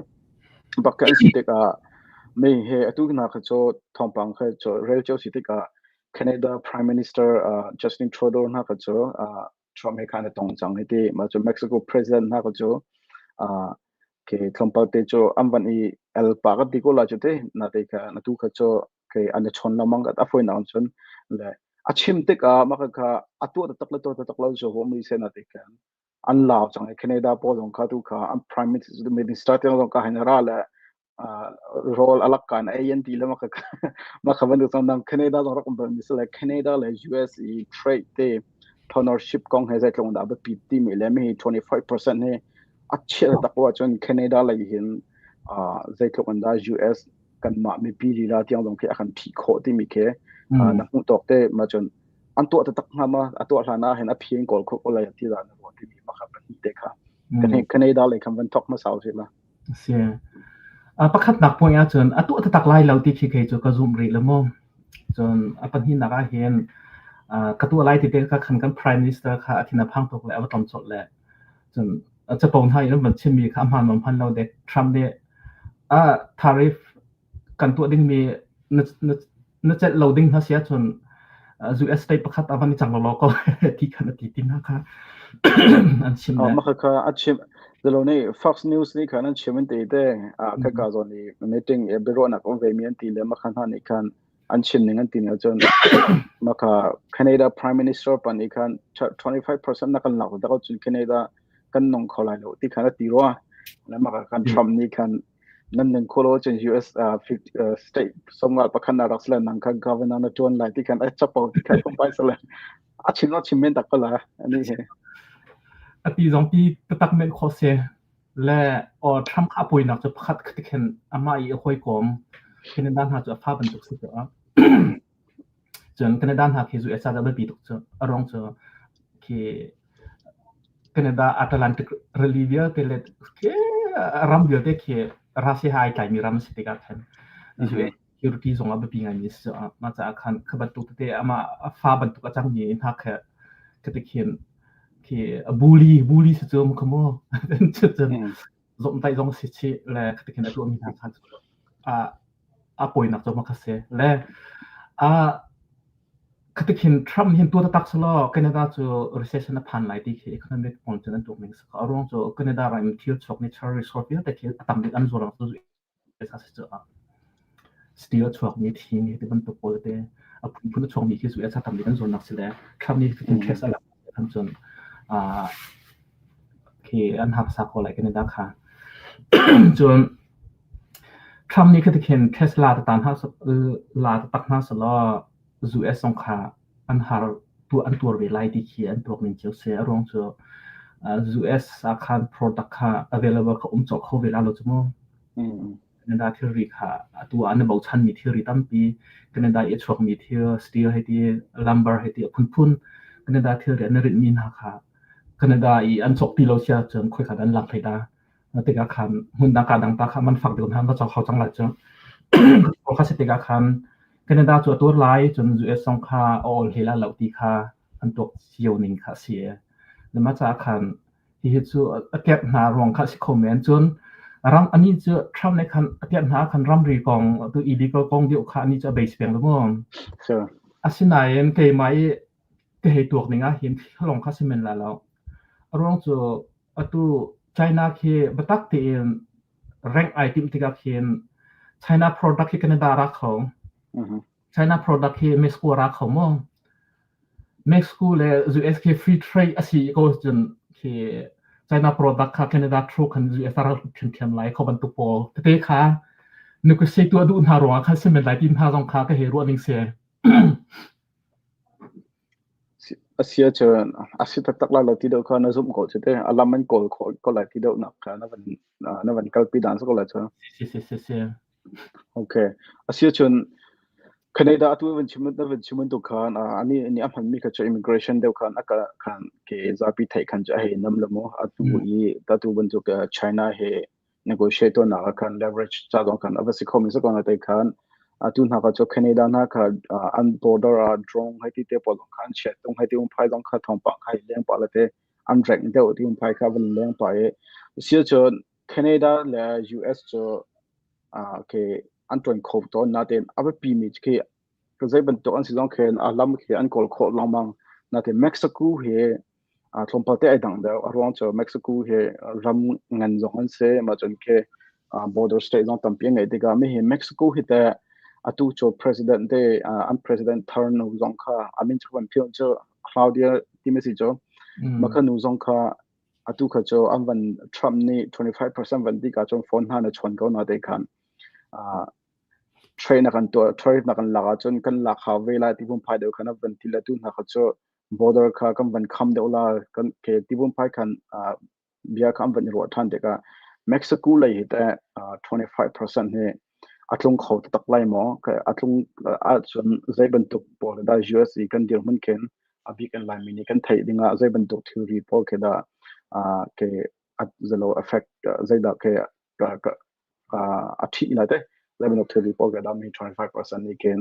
bak kan si tikah mi he atu hna kha cu thawngpang kha cu rel cio si tikah Canada Prime Minister Justin Trudeau hna kha cu Trump he khan a tong cang hiti mah cu Mexico President hna kha cu ke tlawmpal te cu an van i el pa ka ti ko la cu te na te kha na tu kha cu ke an i chawn lengmang a fawinak cun le. A chim tikah mah kha a tuah taktak le tuah taktak lo cu hom ri seh na ti khan an lau cang i Canada pawl zong kha tu kha an prime minister tiang zong ka hin ra le rawl a lak kan ei an ti le mah kha mah kha bantuk cang dang Canada zong rak um bal mi si le Canada le US i trade te partnership kong he zeitlung dah biapi timi le mi 25% hi a chiah tak wa cun Canada lei hin zeitluk an dah US kanmah mipi lila tiang zong khi a kan phih khawh timi khi na hmuh tawk te ma cun an tuah taktak hnga ma a tuah hlan ah hin a phi in kawl khawh ko lai ti dah na ruah timi ma kha pahnih te kha Canada lei khan van thok hmasa usih la. Si. Pakhatnak point ahcun a tuah taktak lai lo ti khi kei cu ka zumh rih lo mu. Cun a pahnihnak ah hin ka tuah lai ti te kha khan kan prime minister kha a thin a phang tuk le a va tlom colh le cun capo hna in an van chimmi kha a hmaan maw hmaan lo dek Trump nih a tariff kan tuah dingmi na, na, na celh lo ding hna si ahcun US state pakhat a van i cang law ko ti khan a ti ti hna kha an chim le. Mah kha a chim zelo nih Fox News nih khan an chim an ti te a ka ka zawn i meeting e biaruahnak um ve mi an ti le mah kha hna nih khan an chim ning an ti ning cun mah kha Canada Prime Minister pa nih khan 25% na kan lak tak cun Canada kan nong kho lai lo ti khan a ti rua le mah kha kan Trump nih khan nan ning khulo cun US state somngal pakhat na rak sila nang kha governor na tuan lai ti khan a chapo ti khan pai sala a chim a chim men tak ko la ani he. Ati zong ti tatak men kho se le o Trump kha poi nak chu pakhat khati khen ama i hoi kom Canada hna chu a fa bantuk si to cun Canada hna khi zu esa da pi tuk chu arong chu khi Canada Atlantic rili vialte le khi ram vialte khi Russia he ai tlaimi ram a si tikah khan security zong a biapi ngaimi a si. Mah caah khan kha bantuk tete amah a fa bantuk a cangmi hna kha khi khin khi a bully bully si cu kha mu cun zomhtaih zong si chih le khi khin a tuahmi hna kha a a pawinak cu ma kha si le a Khatikhin Trump nih hin tuah taktak selaw Canada cu recession a phan lai ti khi economic pawl cun an tuak ning a si ko. A ruang cu Canada ram in thil chuak natural resource vialte khi a tam bik an zuar cu a si caah steel a chuakmi thing hi ti bantuk pawl te a phunphun a chuakmi khi US a tam bik an zuarnak si le Trump nih khatikhin tax a lak khan cun khi an harsa ko lai Canada kha. Cun Trump nih khatikhin Tesla ta hna la taktak hna selaw US zong kha an har tuah an tuar ve lai ti khi an tuak ning cio si. A ruang cu US ah khan product kha available kha um cawk kho ve la lo cu mu. Canada thilri kha atu ah an i bochanmi thilri tampi Canada i a chuakmi thil steel hei ti lumber hei ti a phunphun Canada thilri an i rinhmi hna kha Canada i an cawk ti lo si ahcun khoika dah an lak hlei dah. Tikah khan hmun dang ka dang ta kha man fak deuh hna va cawk hau cang lai cu. Kha si tikah khan Canada cu a tuar lai cun US zong kha a awl hlei lai lo ti kha an tuak cio ning kha a si. Mah caah khan hihi cu a kerh hna ruang kha a si kho men. Cun ram anih cu Trump nih khan a kerh hna khan ramri kong tu illegal kong deuh kha anih cu a base peng lo mu. Sure. Asinain keimah i ka hei tuak ning ah hin lawng kha si men la lo. A ruang cu atu China khi biatak tein rank ai timh tikah khin China product hi Canada ra kho. China product hi Mexico ra kho maw? Mexico le US khi free trade a si ko cun khi China product kha Canada through khan US a rak ṭhiamṭhiam lai kho bantuk pawl tete kha negotiate tuah duh hna ruangah khan si men lai ti hna zong kha ka hei ruah ning si. A si ahcun a si taktak lai lo ti deuh kha na zumh ko cu te. A lam an kawl khawh ko lai ti deuh nak kha na van kalpi dan si ko lai cu. Si si si si. Okay. A si ahcun Canada atu na van chim bantuk khan ani ni a hmanmi kha cu immigration deuh khan a ka khan ke zapi theih khan cu a hei nam lo mu. Atu i atu bantuk China he negotiate tuahnak ah khan leverage ca zong khan a va si kho mi si ko na te khan atu hna kha cu Canada hna kha an border ah drone hai ti te pawl zong kha an chiat tung hai ti um phai zong kha thawngpang kha leng pa la te an rank deuh ti um phai kha van leng pa i sia cun Canada le US cu ke an tuan kho tawn na ten a pi mi khi zei bantuk an si zong khen a lam khi an kawl khawh lengmang na te Mexico he tlawmpal te ai dang deuh. A ruang cu Mexico hi ram ngan zong an si. Mah cun khi border state zong tampi an ngeih tikah mi hi Mexico hi teh Atu cu president te an president thar nu zong kha a min cu van philh cu Claudia timi si cu mah kha nu zong kha atu kha cu an van Trump nih 25% van ti ka cun phone hna na chawn ko na te khan trade na kan tuah tariff na kan lak ahcun kan lak hau ve lai ti pum phai deuh khan a van ti le tu hna kha cu border kha kan van kham deuh la kan ke ti pum phai khan bia kha an van i ruah ṭhan tikah Mexico lei hi teh 25% hi a tlung kho taktak lai maw? A tlung ahcun zei bantuk pawl dah US i kan dirhmun khin a bik in Laimi nih kan theih dingah zei bantuk thilri pawl khi dah ke zalo effect zeidah ke a ṭhih lai te zei bantuk thilri pawl khi dah mi 25% nih khin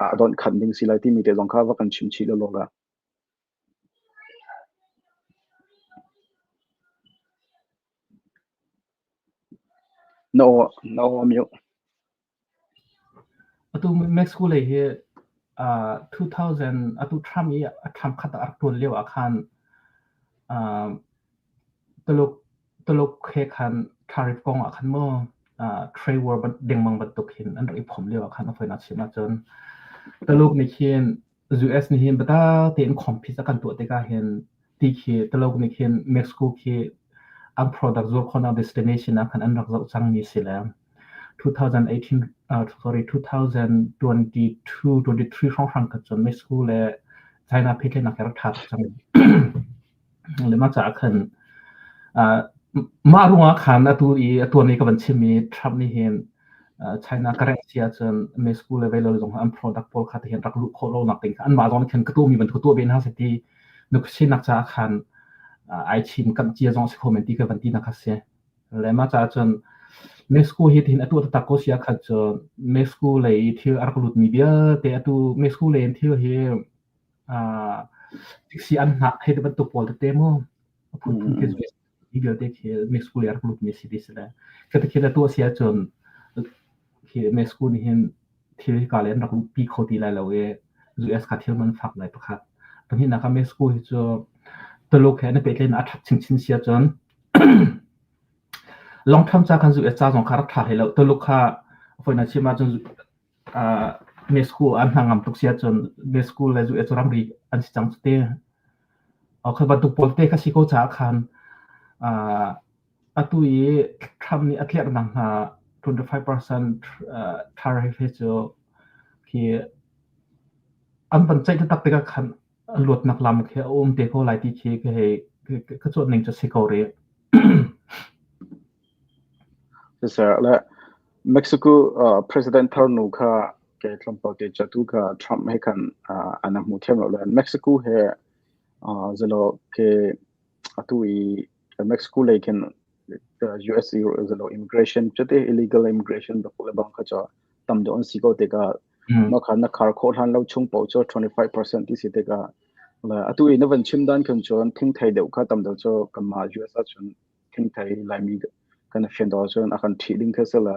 a donh khan ding si lai timi te zong kha va kan chim chih lawlaw la. Na aw na aw a mute. Atu Mexico lei hi 2000 atu Trump i a thlam khat a rak ṭuan lio ah khan Tuluk Tuluk he khan tariff kong ah khan maw trade war dengmang bantuk hin an rak i phomh lio ah khan a fawinak chim ahcun Tuluk nih khin US nih hin biatak tein compete a kan tuah tikah hin ti khi Tuluk nih khin Mexico khi an product zuar khawhnak destination ah khan an rak zoh cangmi si le 2018 sorry 2022 23 hrawnghrang kha cun Mexico le China pehtlaihnak hi rak ṭha tuk cang. Le mah caah khan mah ruangah khan atu i a tuan i ka van chim i Trump nih hin China ka rengh si ahcun Mexico le Velo zong an product pawl kha tihin rak luh khawh lonak ding kha anmah zong nih khan ka tuahmi bantuk tuah ve hna seh ti nukhsinak caah khan ai chim kamh cia zong a si kho men ti ka van tinak kha si. Le mah caah cun Mexico hi tihin a tuah taktak ko si ahkhan cun Mexico lei i thil a rak lutmi vialte atu Mexico lei in thil hi si an hngak hei ti bantuk pawl tete mu a phunphun khi hi vialte khi Mexico lei a rak lutmi si ti si le khi khi le tuah si ahcun khi Mexico nih hin thil hi ka le an rak luhpi kho ti lai lo i US kha thil man fak lai pakhat pahnihnak ah Mexico hi cu Tuluk he an i pehtlaihnak a ṭhat chinchin si ahcun long term ca khan US ca zong kha rak ṭha hlei lo Tuluk kha foina chim ahcun Mexico an hna ngam tuk si ahcun Mexico le US cu ramri an si cang cu te. Khi bantuk pawl te kha si ko caah khan atu i Trump nih a tlerhnak hna 25% tariff hi cu khi an van ceih taktak tikah khan a luatnak lam khi a um te ko lai ti khi ka hei ka cuanh ning cu si ko rih. Siseh le Mexico president thar nu kha ke tlawmpal te cu atu kha Trump he khan an hmu thiam lo le Mexico he zalo ke atu i Mexico lei khin US i zalo immigration cute illegal immigration bak le bang kha cu tam deuh an si ko tikah mah kha na khar khawh hlan lo chung paoh cu 25% ti si tikah le atu i na van chim dan khan cun thingthei deuh kha tam deuh cu kanmah US ahcun thingthei Laimi kan fian dawh ahcun a kan ṭhih ding khi si le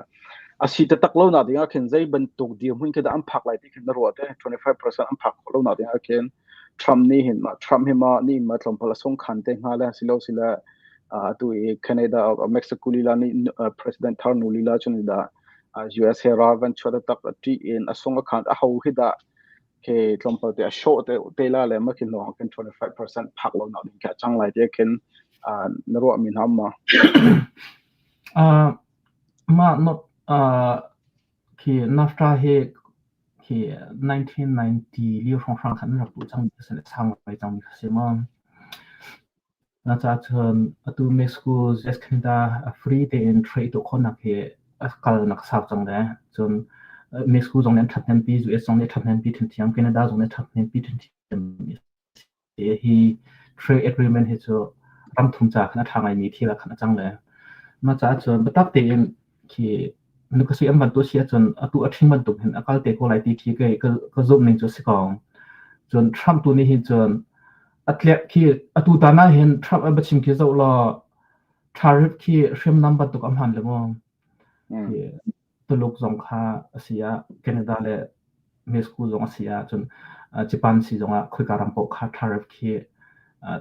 a si taktak lo nak ding ah khin zei bantuk dirhmun khi dah an phak lai ti khin na ruah te 25% an phak khawh lo nak ding ah khin Trump nih hin ma Trump hi ma nih ma tlawmpal a sung khan te hnga le silo sile atu i Canada Mexico lila nih president thar nu lila cun dah US he ral van chuah tak ṭih in a sung a khan a ho hi dah ke tlawmpal te a shawh te te la le ma khin lawng khin 25% phak lo nak ding kha cang lai te khin na ruah mi hna ma? Mah not khi NAFTA hi khi 1990 lio hrawnghrang khan rak tuah cang mi kha si le sang ngai cang mi kha si ma. Na caah cun atu Mexico US Canada free tein trade tuah khawhnak hi a kalnak a sau cang le cun Mexico zong nih an ṭhathnempi, US zong nih a ṭhathnempi ṭhiamṭhiam, Canada zong nih a ṭhathnempi ṭhiamṭhiam. Hi trade agreement hi cu ramthum caah khan a ṭha ngaimi thil ah khan a cang le mah caah cun biatak tein khi nukasi an van tuah si ahcun atu a ṭhing bantuk hin a kal te ko lai ti khi kei ka zumh ning cu a si ko. Cun Trump tu nih hin cun a tlek khi atu tan ah hin Trump a biachim khi zoh law tariff khi hriamnam bantuk a hman le maw khi Tuluk zong kha a si ah Canada le Mexico zong a si ah cun Japan si zong ah khoika ram paoh kha tariff khi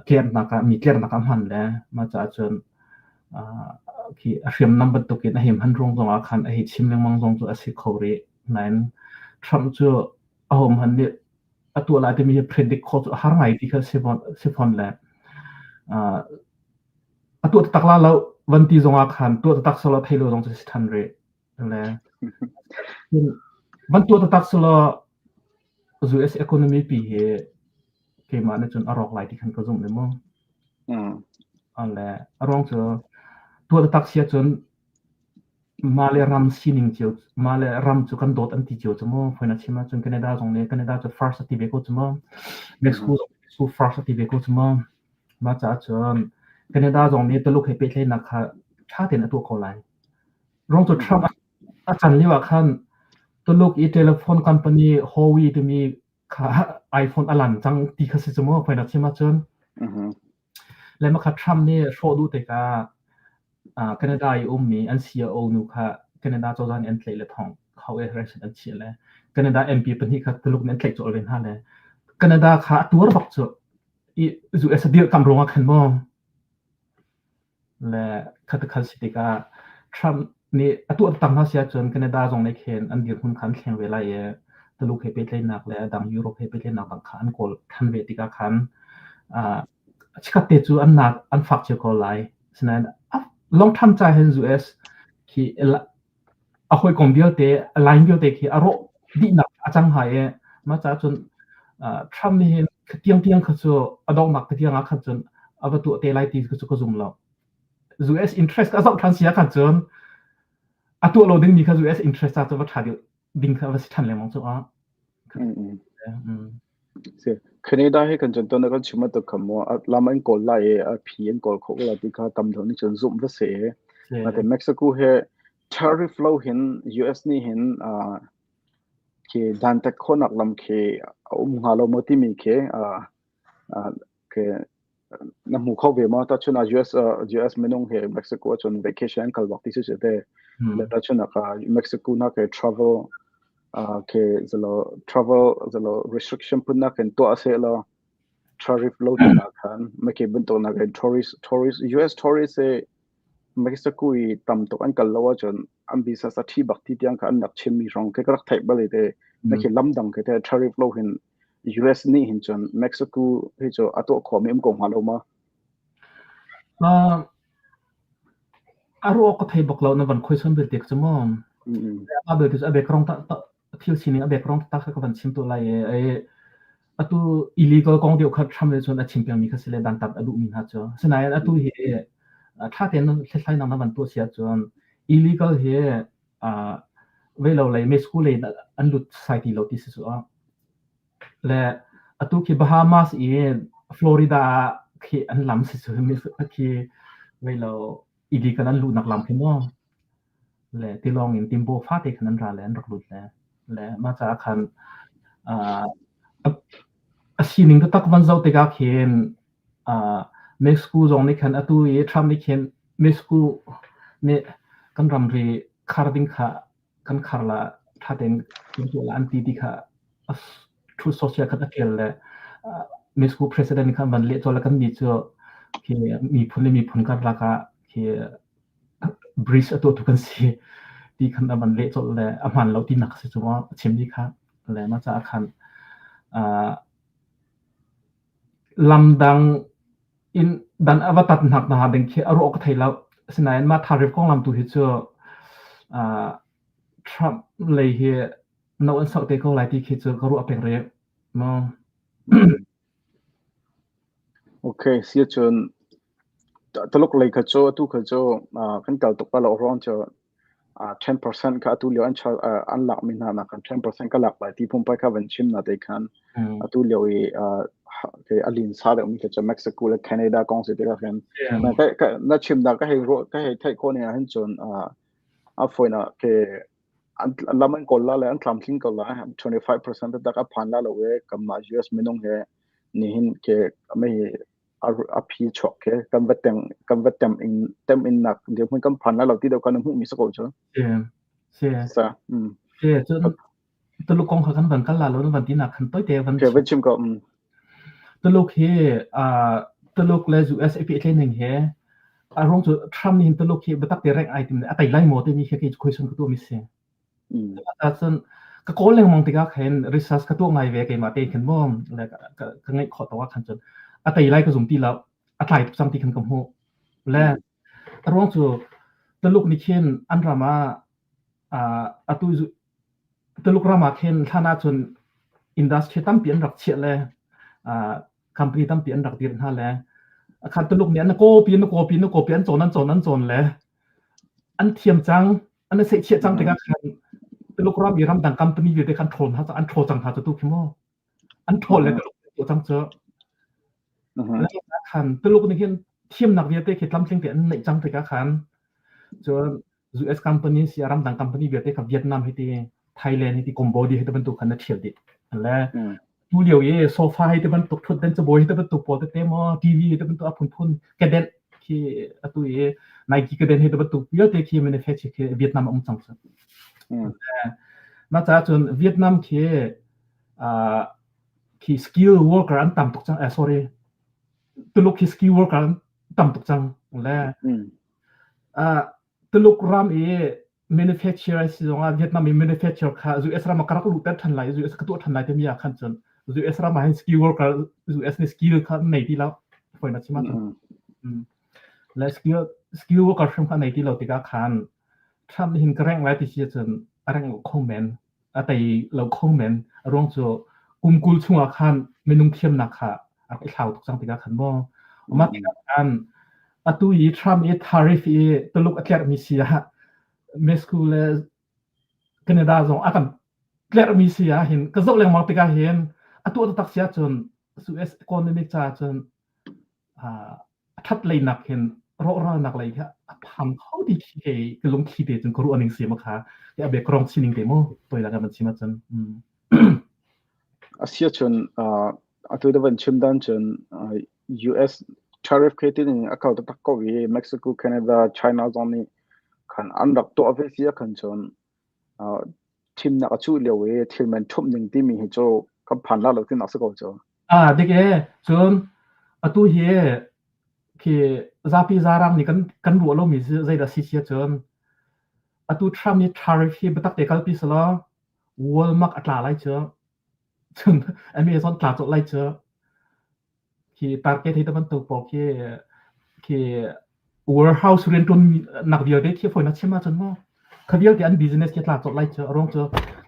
tlernak ah mi tlernak ah hman le mah caah cun khi a hriamnam bantukin a him han ruang zong ah khan a hei chim lengmang zong cu a si kho rih. Nain. Trump cu ahohmanh nih a tuah lai timi hi predict khawh cu a har ngai ti kha si fawn le a tuah taktak la lo van ti zong ah khan tuah taktak selaw thei lo zong cu si ṭhan rih. Le van tuah taktak selaw US economy pi hi keimah nih cun a rawk lai ti khan ka zumh le mu. Le a ruang cu tuah taktak si ahcun mah le ram sining cio mah le ram cu kan dawt an ti cio cu mu. Fawi na chim ahcun Canada zong nih Canada cu first a ti ve ko cu mu. Mexico zong Mexico first a ti ve ko cu mu. Mah caah cun Canada zong nih Tuluk he pehtlaihnak kha ṭha tein a tuah ko lai. Ruang cu Trump a can lio ah khan Tuluk i telephone company Huawei timi kha iPhone a lan cang ti kha si cu mu fawi nak chim ahcun. Le mah kha Trump nih hrawh duh tikah Canada i ummi an CEO nu kha Canada cozah nih an tlaih le thong khau i arrest an chiah le Canada MP pahnih kha Tuluk nih an tlaih colh ve hna le Canada kha a tuar bak cu i US a dirhkamh ruangah khan maw Le khatakhat si tikah Trump nih a tuah taktak hna si ahcun Canada zong nih khin an dirhmun kha an thleng ve lai i Tuluk he pehtlaihnak le a dang Europe he pehtlaihnak dang kha an kawl than ve tikah khan chikkhat te cu an nak an fak cio ko lai. Asinain long term ca hin US khi a hawikom vialte a line vialte khi a rawh dihnak a cang hnga i mah caah cun Trump nih hin tiangtiang kha cu a donghnak te tiang ah khan cun a va tuah te lai ti cu ka zum lo. US interest a zoh ṭhan si ah khan cun a tuah lo dingmi kha US interest ca cu va ṭha deuh ding kha va si ṭhan lengmang cu ah. Canada hi kan cun ton kan chim tuk kha mu lam an kawl lai i a phi an kawl kho la ti kha tam deuh nih cun zumh va si. Mate Mexico he tariff lo hin US nih hin khi dantat khawhnak lam khi a um hnga lo maw timi khi khi na hmu kho ve maw? Tahchun ah US US minung he Mexico ahcun vacation an kal bak ti si te. Le tahchun ah Mexico na ke travel ke zalo travel zalo restriction phun na kan tuah se lo tariff lo ti na khan meke bantuk na ke tourist tourist US tourist se Mexico i tam tuk an kal lo ahcun an visa sa thi bak ti tiang kha an rak chimmi hrawng khi ka rak theih bal te na khi lam dang khi te tariff lo hin US nih hin cun Mexico hi cu a tuah khawhmi um ko hnga lo ma? A ruah ka thei bak lo na van khuaisuan belte cu mu. A belte cu a background ta thil sining a background tak kha ka van chim tu lai i atu illegal kong deuh kha Trump nih cun a chim pengmi kha si le dantat a duhmi hna cu. Asinain atu hi ṭha tein hlathlainak na van tuah si ahcun illegal hi vei lo lei Mexico lei an lut sai ti lo ti si cu. Le atu khi Bahamas i Florida ah khi an lam si cu khi vei lo illegal an luhnak lam khi mu. Le tilawng in timbo fate khan an ra le an rak lut le le mah caah khan a sining taktak van zoh tikah khin Mexico zong nih khan atu i Trump nih khin Mexico nih kan ramri khar ding kha kan khar la ṭha tein kan tuah la an ti ti kha Truth Social khan a ṭial le Mexico president kha van leh colh le kan nih cu khi miphun le miphun karlak ah khi bridge a tuahtu kan si ti khan a van leh colh le a hmaan lo tinak a si cu a chimmi kha le mah caah khan lamdang in dan a va tat hnak hna ding khi a ruah ka thei lo. Asinain mah tharif konglam tu hi cu Trump lei hi no an sauh te ko lai ti khi cu ka ruah peng rih. Maw? Okay, si ahcun Taluk lei kha cu atu kha cu kan kal tuk lo ruang cu 10% kha atu lio an an lakmi hna nak khan 10% ka lak lai ti pumpai kha van chim na te khan atu lio i a lin sa deuh mi kha cu Mexico le Canada kong si tikah khin na chim da ka hei ro ka hei theih khawh ning ah hin cun a foina ke an lam an kawl la le an tlamtling ko la 25% tak a phan la lo e kamah US minung he nihin ke mei a phi chuak ke kan va teng kan va tem in tem in nak dirhmun kan phan la lo ti do kan hmuh mi sa ko chu Si sa Si cun Tuluk kong kha kan van kal la lo van ti nak khan toite van ke van chim ko Tuluk hi Tuluk le US i pehtlaih ning hi a ruang cu Trump nih hin Tuluk hi biatak te rank ai tim a tei lai maw timi khi kei cu question ka tuah mi si. Cun. Ka kawl lengmang tikah khin research ka tuah ngai ve keimah te khin mu le ka ngeih khawh tawk ah khan cun a tei lai ka zum ti lo. A tlai tuk cang ti khan ka hmuh. Le a ruang cu Tuluk nih khin an ram ah atu Tuluk ram ah khin hlan ahcun industry tampi an rak chiah le company tampi an rak dirh hna le khan Tuluk nih an kawpi an kawpi an kawpi an cawn an cawn an cawn le an thiam cang an seihchiah cang tikah khan Tuluk ram i ramdang company vialte khan ṭhawl hna an ṭhawl cang hna cu tu khi mu an ṭhawl le Tuluk tuah cang cu khan Tuluk nih hin thiamnak vialte khi tlamtling te an neih cang tikah khan cun US company si ramdang company vialte kha Vietnam hi ti Thailand hi ti Cambodia hi ti bantuk khan na ṭhial dih le tu lio i sofa hi ti bantuk ṭhutden cabuai hi ti bantuk pawl tete maw TV hi ti bantuk a phunphun kedenh khi atu i Nike kedenh hi ti bantuk vialte khi manufacture khi Vietnam a um cang cu. Mah caah cun Vietnam khi khi skill worker an tam tuk cang sorry Tuluk khi skill worker an tam tuk cang le Tuluk ram i manufacturer si zongah Vietnam i manufacturer kha US ram ah ka rak luhter ṭhan lai US ka tuah ṭhan lai timi ah khan cun US ram ah hin skill worker US nih skill kha an nei ti lo fawi na chim ahcun le skill worker hrim kha nei ti lo tikah khan Trump nih hin ka rengh lai ti si ahcun a rengh lo kho men a tei lo kho men a ruang cu kum 20 chungah khan minung thiamnak kha a rak i hlau tuk cang tikah khan maw mah tikah khan atu i Trump i tariff i Tuluk a tlerhmi si ah Mexico le Canada zong a kan tlerhmi si ah hin ka zoh lengmang tikah hin a tuah taktak si ahcun US economic caah cun a ṭhat lei nak hin rawhralnak lei hi a phang kho ti khi kei ka lungthli te cun ka ruah ning si ma kha a bia ka rong sining te mu toi lang van chim ahcun. A sia cun atu da van chim dan cun US tariff khi tin a kal taktak ko i Mexico, Canada, China zong nih khan an rak tuah ve si khan cun thimnak a cuh lio i thil man ṭhumh ning timi hi cu kan phan la lo tinak si ko cu. Ah dik e cun atu hi khi zapi zarang nih kan ruah lomi zeidah si sia cun atu Trump nih tariff hi biatak te kalpi selaw Walmart a tla lai cu cun Amazon tla colh lai cu Khi Target hi te bantuk pawl khi khi warehouse rianṭuan nak vialte khi fawi na chim ahcun maw kha vialte an business khi tla colh lai cu a ruang cu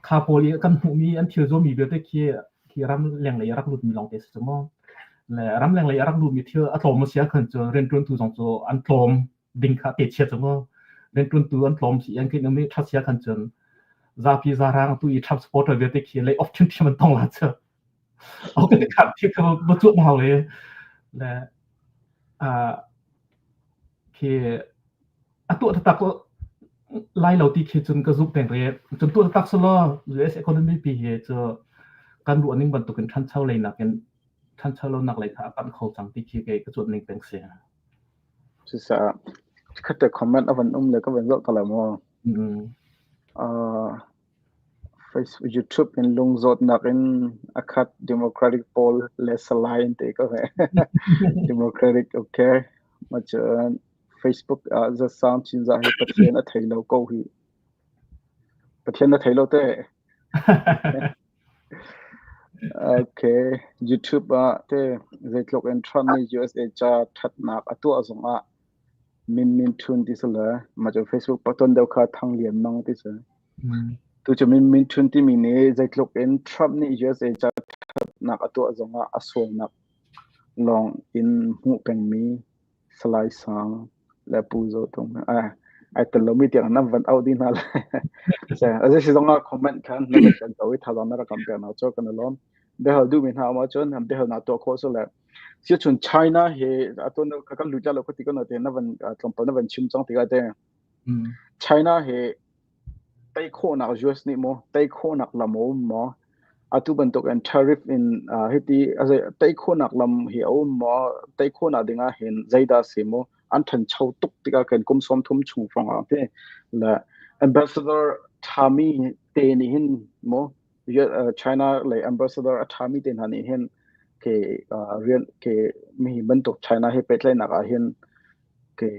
kha pawl i kan hmuhmi an thil zuammi vialte khi khi ram lenglei a rak lutmi lawngte si cu maw le ram lenglei a rak lutmi thil a tlawm a si ahkhan cu rianṭuantu zong cu an tlawm ding kha te chia cu maw rianṭuantu an tlawm si an kin umi ṭhat si ahkhan cun zapi zarang tu i Trump supporter vialte khi lay off ṭhiamṭhiam an tong la cu. Okay, kha thil kha va cuah hau le le khi a tuah taktak lai lo ti khi cun ka zumh peng rih. Cun tuah taktak selaw US economy pi hi cu kan ruah ning bantukin ṭhancho lei nakin ṭhancho lonak lei kha a panh kho cang ti khi kei ka cuanh ning peng si. Cucaah khatte comment a van um le ka van zoh ta lai maw? Facebook, YouTube in lungzawtnak in a khat Democratic pawl le Salai in te ko he. Democratic, okay. Ma cun Facebook ah Zasang Cinzah hi Pathian a thei lo ko hi. Pathian a thei lo te. Okay. YouTube ah te zeitluk in Trump nih USA ca thatnak a tuah zong ah Min Min Thun ti si le mah cu Facebook paton deuh kha Thang Lian Mang ti si. Tu cu Min Min Thun timi nih zeitluk in Trump nih USA ca ṭhatnak a tuah zongah a sualnak lawng in hmuh pengmi Salai Sang le Pu Zo Tung ai tel lomi tiang nan van auh dih hna lai. A si zongah comment khan na van kan to i thazaang na rak kan pek nak cu kan i lawm. Biahal duhmi hna um ahcun biahalnak tuah khawh su le Siachun China he atu na kan lut lo ka ti ko na te na van tlawmpal na van chim cang tikah te China he tei khawhnak US nih maw tei khawhnak lam a um maw atu bantuk in tariff in hiti tei khawhnak lam hi a um maw tei khawhnak ding ah hin zeidah si maw an thancho tuk tikah kan kum 30 chung hrawng ah te le ambassador thami te nih hin maw China lei ambassador a ṭhami te hna nih hin ke rian ke mi bantuk China he pehtlaihnak ah hin ke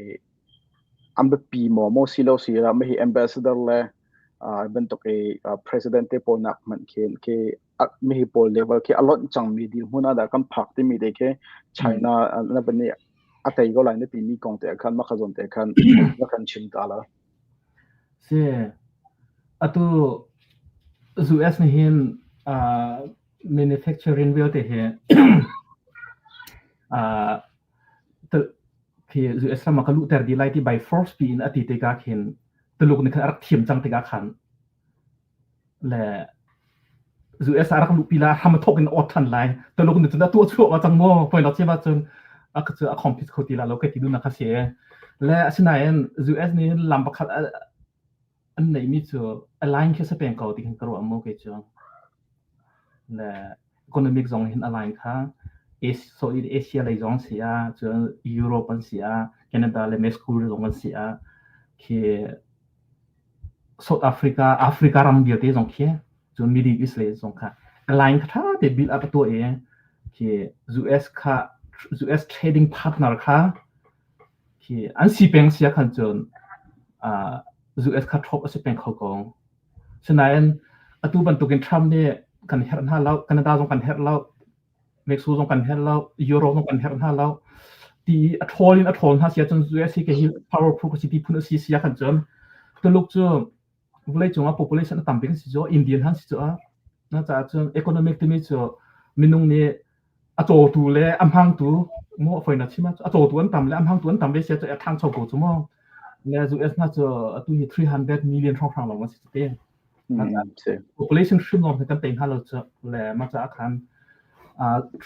an biapi maw maw si lo si ah hi ambassador le Bantuk i president te pawl nak hmanh khin khi mi pawl level khi a lonh cangmi dirhmun ah dah kan phak timi te khi China na van i a tei ko lai na timi kong te khan mah kha zawn te khan na kan chim ta la. Si atu US nih hin manufacturing vialte hi khi US ram ah ka luhter dih lai ti by force pi in a ti tikah khin Tuluk nih khan a rak thiam cang tikah khan le US a rak luhpi la hram a thawk in awt ṭhan lai. Tuluk nih cun a tuah chuah cang maw poi lo cem ahcun a ka cu a compete kho ti la lo kai ti duhnak kha si. Le asinain US nih lam pakhat an neihmi cu align khi si peng ko ti khin ka ruah mu kei cu. Le economic zong hin align kha Asia lei zong si ah cun Europe an si ah Canada le Mexico zong an si ah khi South Africa, Africa ram vialte zong khi cun Middle East lei zong kha align kha ṭha te build up a tuah i khi US kha US trading partner kha khi an si peng sia khan cun US kha ṭhop a si peng kho ko. Sinain atu bantukin Trump nih kan herh hna lo, Canada zong kan herh lo, Mexico zong kan herh lo, Europe zong kan herh hna lo. Ti a ṭhawl in a ṭhawl hna si ahcun US hi hi powerful ka si ti phun a si si ahkhan cun Tuluk cu vawleicung ah population a tam bik an si cu Indian han si cu ah na caah cun economic timi cu minung nih a cawtu le a hmangtu mu foi na chim a cawtu an tam le a hmangtu an tam ve sia cu a ṭhangcho ko cu mu le US hna cu atu hi 300 million hrawnghrang lawng an si te population hrim lawng kan tei hna lo cu le mah caah khan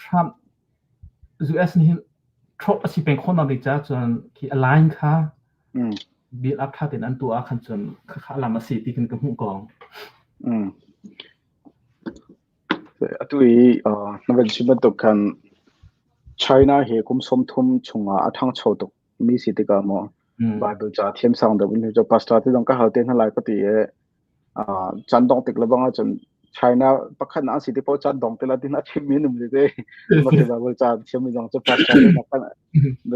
Trump US nih hin Trump a si peng khawh nak ding caah cun khi align kha build up ṭha tein an tuah ah khan cun khakha lam a si ti khin ka hmuh ko. Atu i na van chim bantuk khan China hi kum 30 chungah a ṭhangcho tuk mi si tikah maw Bible ca thiamsang deuh in cu pastor te zong ka hal te hna lai ka ti i caan dongh tik lebang ahcun China pakhat na si te paoh caan dong te la tin a chim mi an um te ma ke Bible ca thiam mi zong cu pastor te nak kan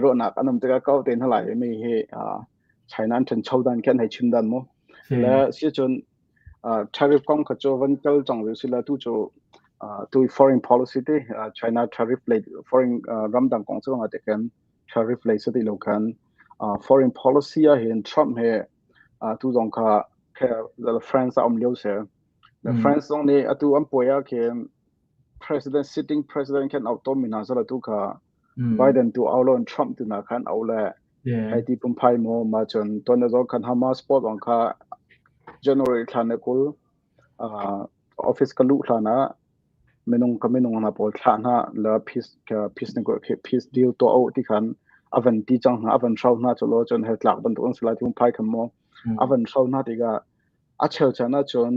ruahnak an um tikah kau te hna lai mi hi China an ṭhancho dan khi an hei chim dan mu le si cun tariff kong kha cu van kal cang rih sila tu cu tu foreign policy te China tariff lei foreign ramdang kong cu te kan tariff lei si ti lo khan foreign policy ah hin Trump he tu zong kha France a um lio se France zong nih atu an puai ah khin president sitting president khan au tom mina sala tu kha Biden tu au lon Trump tu na khan au le hei ti pumphai maw ma cun tuan na zong khan Hamas pawl zong kha January thla na 20 office ka luh hlan ah minung ka minung hna pawl thlah hna la peace peace peace deal tuah u ti khan a van ti cang hna a van hro hna cu lo cun hell tlak bantuk an si lai ti phai khan maw a van hro hna tikah A cheu caan ahcun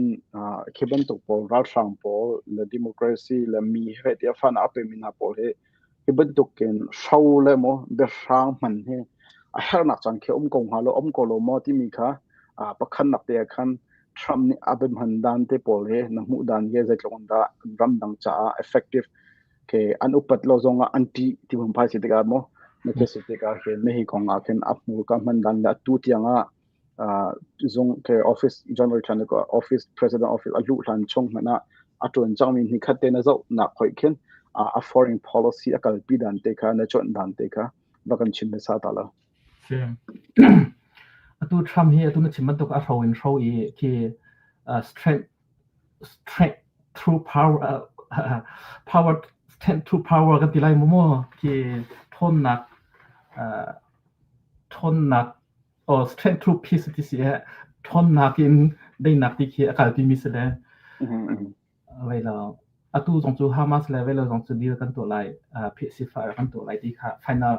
khi bantuk pawl ralhrang pawl le democracy le mi he tiah fahnak a pemi hna pawl hi hi bantukin hro le maw biahrang hman hi a herhnak caan khi um ko hnga lo um ko lo maw timi kha pakhatnak te ah khan Trump nih a biahman dan te pawl hi na hmuh dan hi zeitluk in dah ramdang caah effective ke an upat lo zong ah an ṭih ti hmun phai si tikah maw na ke si tikah hin hi kong ah khin a hmur ka hman dan le atu tiang ah zung ke office January thla ni ko office president office a luh hlan chung hmanh ah a ṭuan cangmi ni khat te na zoh nak hoi khin a foreign policy a kalpi dan te kha na chawnh dan te kha va kan chim hmasa ta lo. Atu Trump hi atu na chim bantuk a hro in hro i khi strength strength through power power strength through power kan ti lai mu mu khi ṭhawnnak ṭhawnnak Oh, strength through peace ti si eh ṭhawnnak in daihnak ti khi a kalpi mi si le vei lo atu zong cu Hamas le vei lo zong cu deal kan tuah lai ceasefire kan tuah lai ti kha final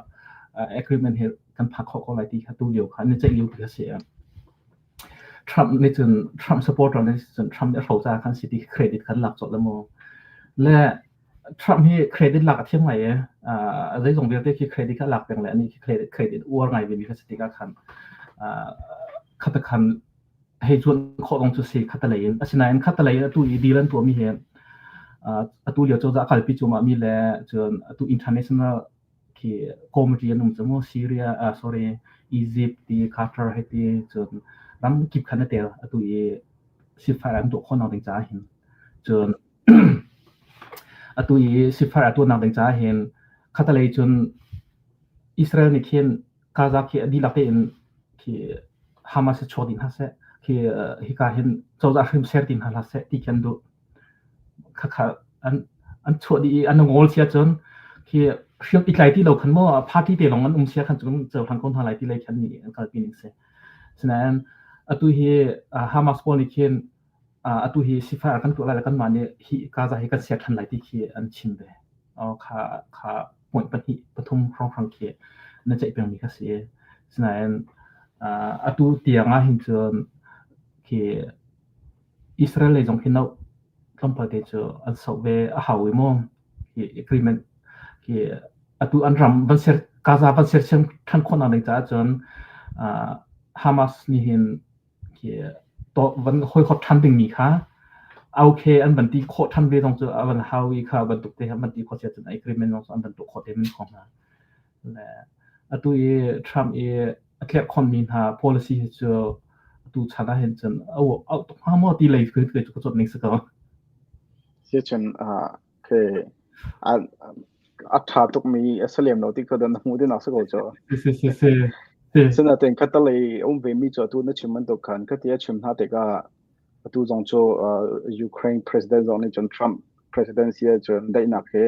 agreement he kan phak khawh ko lai ti kha tu lio kha ni ceih lio ti kha si Trump nih cun Trump supporter nih cun Trump nih a hro ca khan si ti credit khan lak colh le mu le Trump hi credit lak a thiam ngai i zeizong vialte khi credit kha a lak peng le anih khi credit uar ngai vemi kha si tikah khan khata khan hei cuan khawh zong cu si khatalei in. Asinain khatalei in atu i deal an tuahmi hi atu lio cozah a kalpi cuahmah mi le cun atu international khi committee an um cu mu Syria sorry Egypt ti Qatar he ti cun ram kip khan a tel atu i. Ceasefire an tuah khawhnak ding caah hin. Cun atu i ceasefire a tuahnak ding caah hin khatalei cun Israel nih khin Gaza khi a dihlak tein khi Hamas hi chuak dih hna seh, khi hika hin cozah hrim ser ti hna hlah seh ti khi an duh. Khakha an chuah dih i an ngol sia cun khi hriam i tlai ti lo khan maw party te lawng an um sia khan cun cohlang ko hna lai ti lei khan nih an kalpi ning si. Sinain atu hi Hamas pawl nih khin atu hi sifar kan tuah lai le kanmah nih hi Gaza hi kan ser ṭhan lai ti khi an chim ve. Kha kha point pahnih pathum hrawnghrang khi na ceih pengmi kha si. Sinain atu tiang ah hin cun khi Israel lei zong hi no tlawmpal te cu an soh ve a hau i maw hi agreement khi atu an ram van ser Gaza van sersiam ṭhan khawhnak ding caah cun Hamas nih hin khi to van hawikhawt ṭhan dingmi kha okay an van ti khawh ṭhan ve zong cu a van hau i kha bantuk te an van ti khawh sia cun agreement zong cu an van tuah khawh te men kho hna. Le atu i Trump i a tlerhkhonmi hna policy hi cu atu chan ah hin cun a auh tuk hnga maw ti lei khi cu ka cuanh ning si ko. Siacun ke a ṭha tukmi a si lem lo ti kha na hmuh ding si ko cu. Si si si. Sinain khatalei um ve mi cu atu na chim bantuk khan khati a chim hna tikah atu zong cu Ukraine president zong nih cun Trump presidency ahcun daihnak he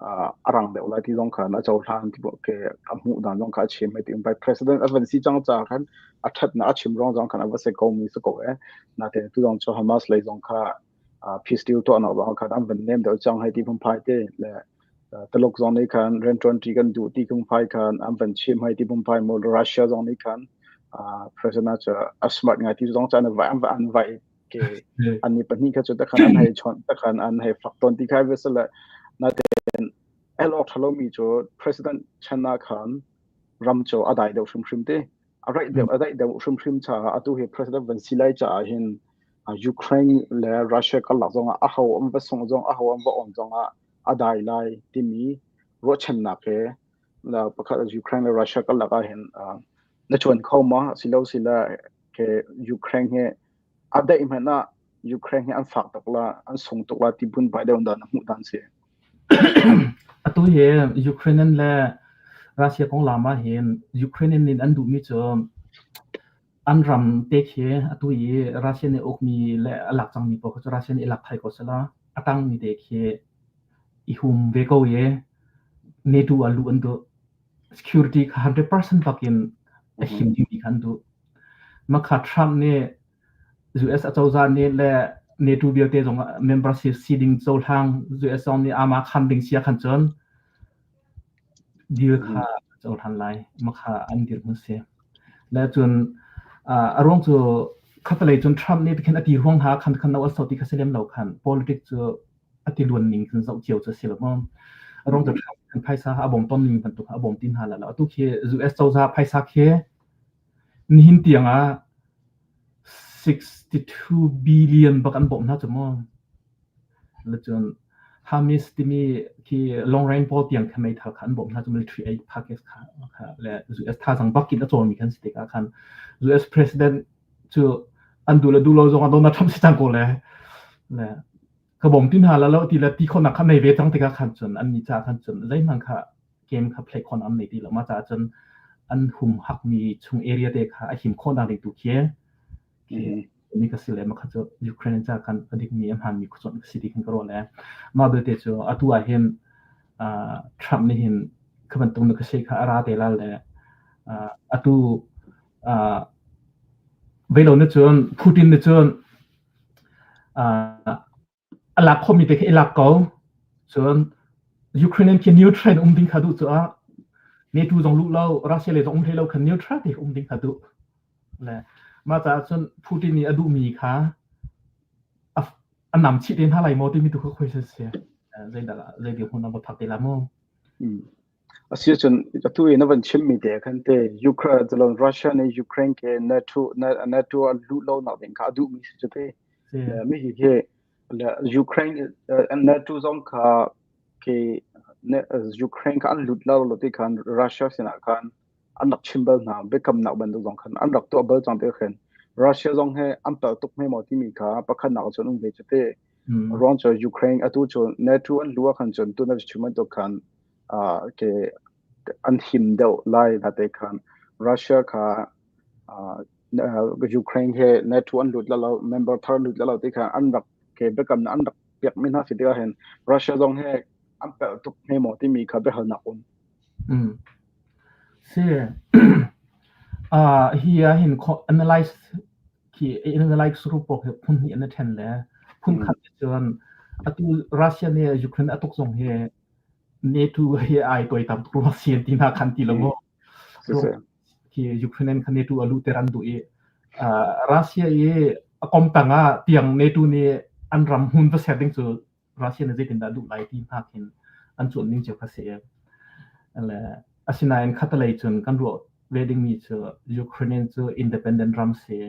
a rang deuh lai ti zong khan a cohlan ti ke a hmuh dan zong kha a chim hei ti by president a van si cang ca khan a ṭhatnak a chim ruang zong khan a va si ko mi si ko e natein tu zong cu Hamas lei zong kha peace deal tuahnak zong khan an van nem deuh cang hei ti phungphai te le Taluk zong nih khan rianṭuanṭi kan duh ti phungphai khan an van chim hei ti phungphai mu Russia zong nih khan president cu a smart ngai ti zong cu an vai an vai ke an ni pahnih kha cu takhan an hei chon takhan an hei fak ton ti khai ve sele natein el awk thalo mi cu president chan ah khan ram cu a dai deuh hrimhrim te a raih deuh a daih deuh hrimhrim cha atu hi president van si lai cha hin Ukraine le Russia karlak zong ah a ho an va sung zong a ho an va on zong ah a dai lai timi ruahchannak he pakhat Ukraine le Russia karlak ah hin na chuan kho ma silo sila ke Ukraine he a daih hmanh ah Ukraine hi an fak tuk la an sung tuk la ti bun bai deuh dan hmuh dan si. Atu hi Ukrainian le Russia kong lam ah hin Ukrainian in an duhmi cu an ram te khi atu i Russia nih ukmi le a lak cangmi pawl cu Russia nih i lak thai ko sela a tangmi te khi i hum ve ko i NATO ah luh an duh. Security kha 100% bak in a him dingmi kha an duh. Makha Trump nih US acozah nih le NATO vialte zong member si ding cohlang US zong nih ama khan ding sia khan cun deal kha cohlan lai makha an dirhmun si. Le cun a ruang cu khatalei cun Trump nih khin a ti ruang ha khan khan no a so ti kha si lem lo khan politics cu a ti luan ning khin zoh cio cu si lo mu. A ruang cu Trump kan phaisa a bawm ton ning bantuk a bawm tin hna la lo. Atu khi US cozah phaisa khi Nihin tiangah 62 billion bak an bawmh hna cu mu. Cun Hamas timi khi long range pawl tiang kha meithal kha an bawmh hna cu military aid package kha le US thazaang bak in a cawlmi kan si tikah khan US president cu an duh le duh lo zong ah Donald Trump si cang ko le le ka bawm ti hna la lo ti le ti khawhnak kha nei ve cang tikah khan cun an ni caah khan cun zeihmanh kha game kha play khawhnak an nei ti lo. Mah caah cun an humhakmi chung area te kha a him khawhnak ding tu khi ni ka si le makha cu Ukraine ca khan a dikmi a hmaanmi khuacuanh ka si ti khan ka ruah le mah belte cu atu ah hin Trump nih hin kha bantuk na ka si kha a ra te la le atu veilo na cun Putin na cun A lak khawhmi te khi i lak ko. Cun Ukrainian khi neutral um ding kha duh cu ah NATO zong luh lo, Russia lei zong um hlei lo khan neutral te um ding kha duh. Le mah caah cun Putin nih a duhmi kha a, a nam chih te hna lai maw timi tu kha question si. Zeidah zei dirhmun ah va phak te la mu. Asiahcun atu i na van chimmi te khan te Ukraine Russia nih Ukraine ke NATO NATO a luh lo nak ding kha a duhmi si cu te. Mi hi hi Ukraine NATO zong kha ke Ukraine kha an lut lo lo ti khan Russia sinah khan an rak chim bal hna biakamnak bantuk zong khan an rak tuah bal cang ti khan. Russia zong he an pel tuk hme maw timi kha pakhatnak cun um ve cu te. Ruang cu Ukraine atu cu NATO an lu ah khan cun tuna chim bantuk khan ke an him deuh lai na te khan Russia kha Ukraine he NATO an lut la lo, member thar lut la lo ti kha an rak ke biakam an rak piak mi hna si tikah hin Russia zong he an pel tuk hme maw timi kha biahalnak um. Si. Hi ah hin analyze khi analyze ru pok hi phun hnih an i ṭhen le phun khat cun atu Russia nih Ukraine a tuk zong hi NATO hi ai tuaitam tuk rua sian ti hna khan ti lo maw? Khi Ukraine kha NATO a luhter an duh i Russia i a kom tang ah tiang NATO nih an ram hmun va ser ding cu Russia nih zeitindah duh lai ti hna khin an cuanh ning cio kha si. Le asinain khatalei cun kan ruah ve dingmi cu Ukraine cu independent ram si,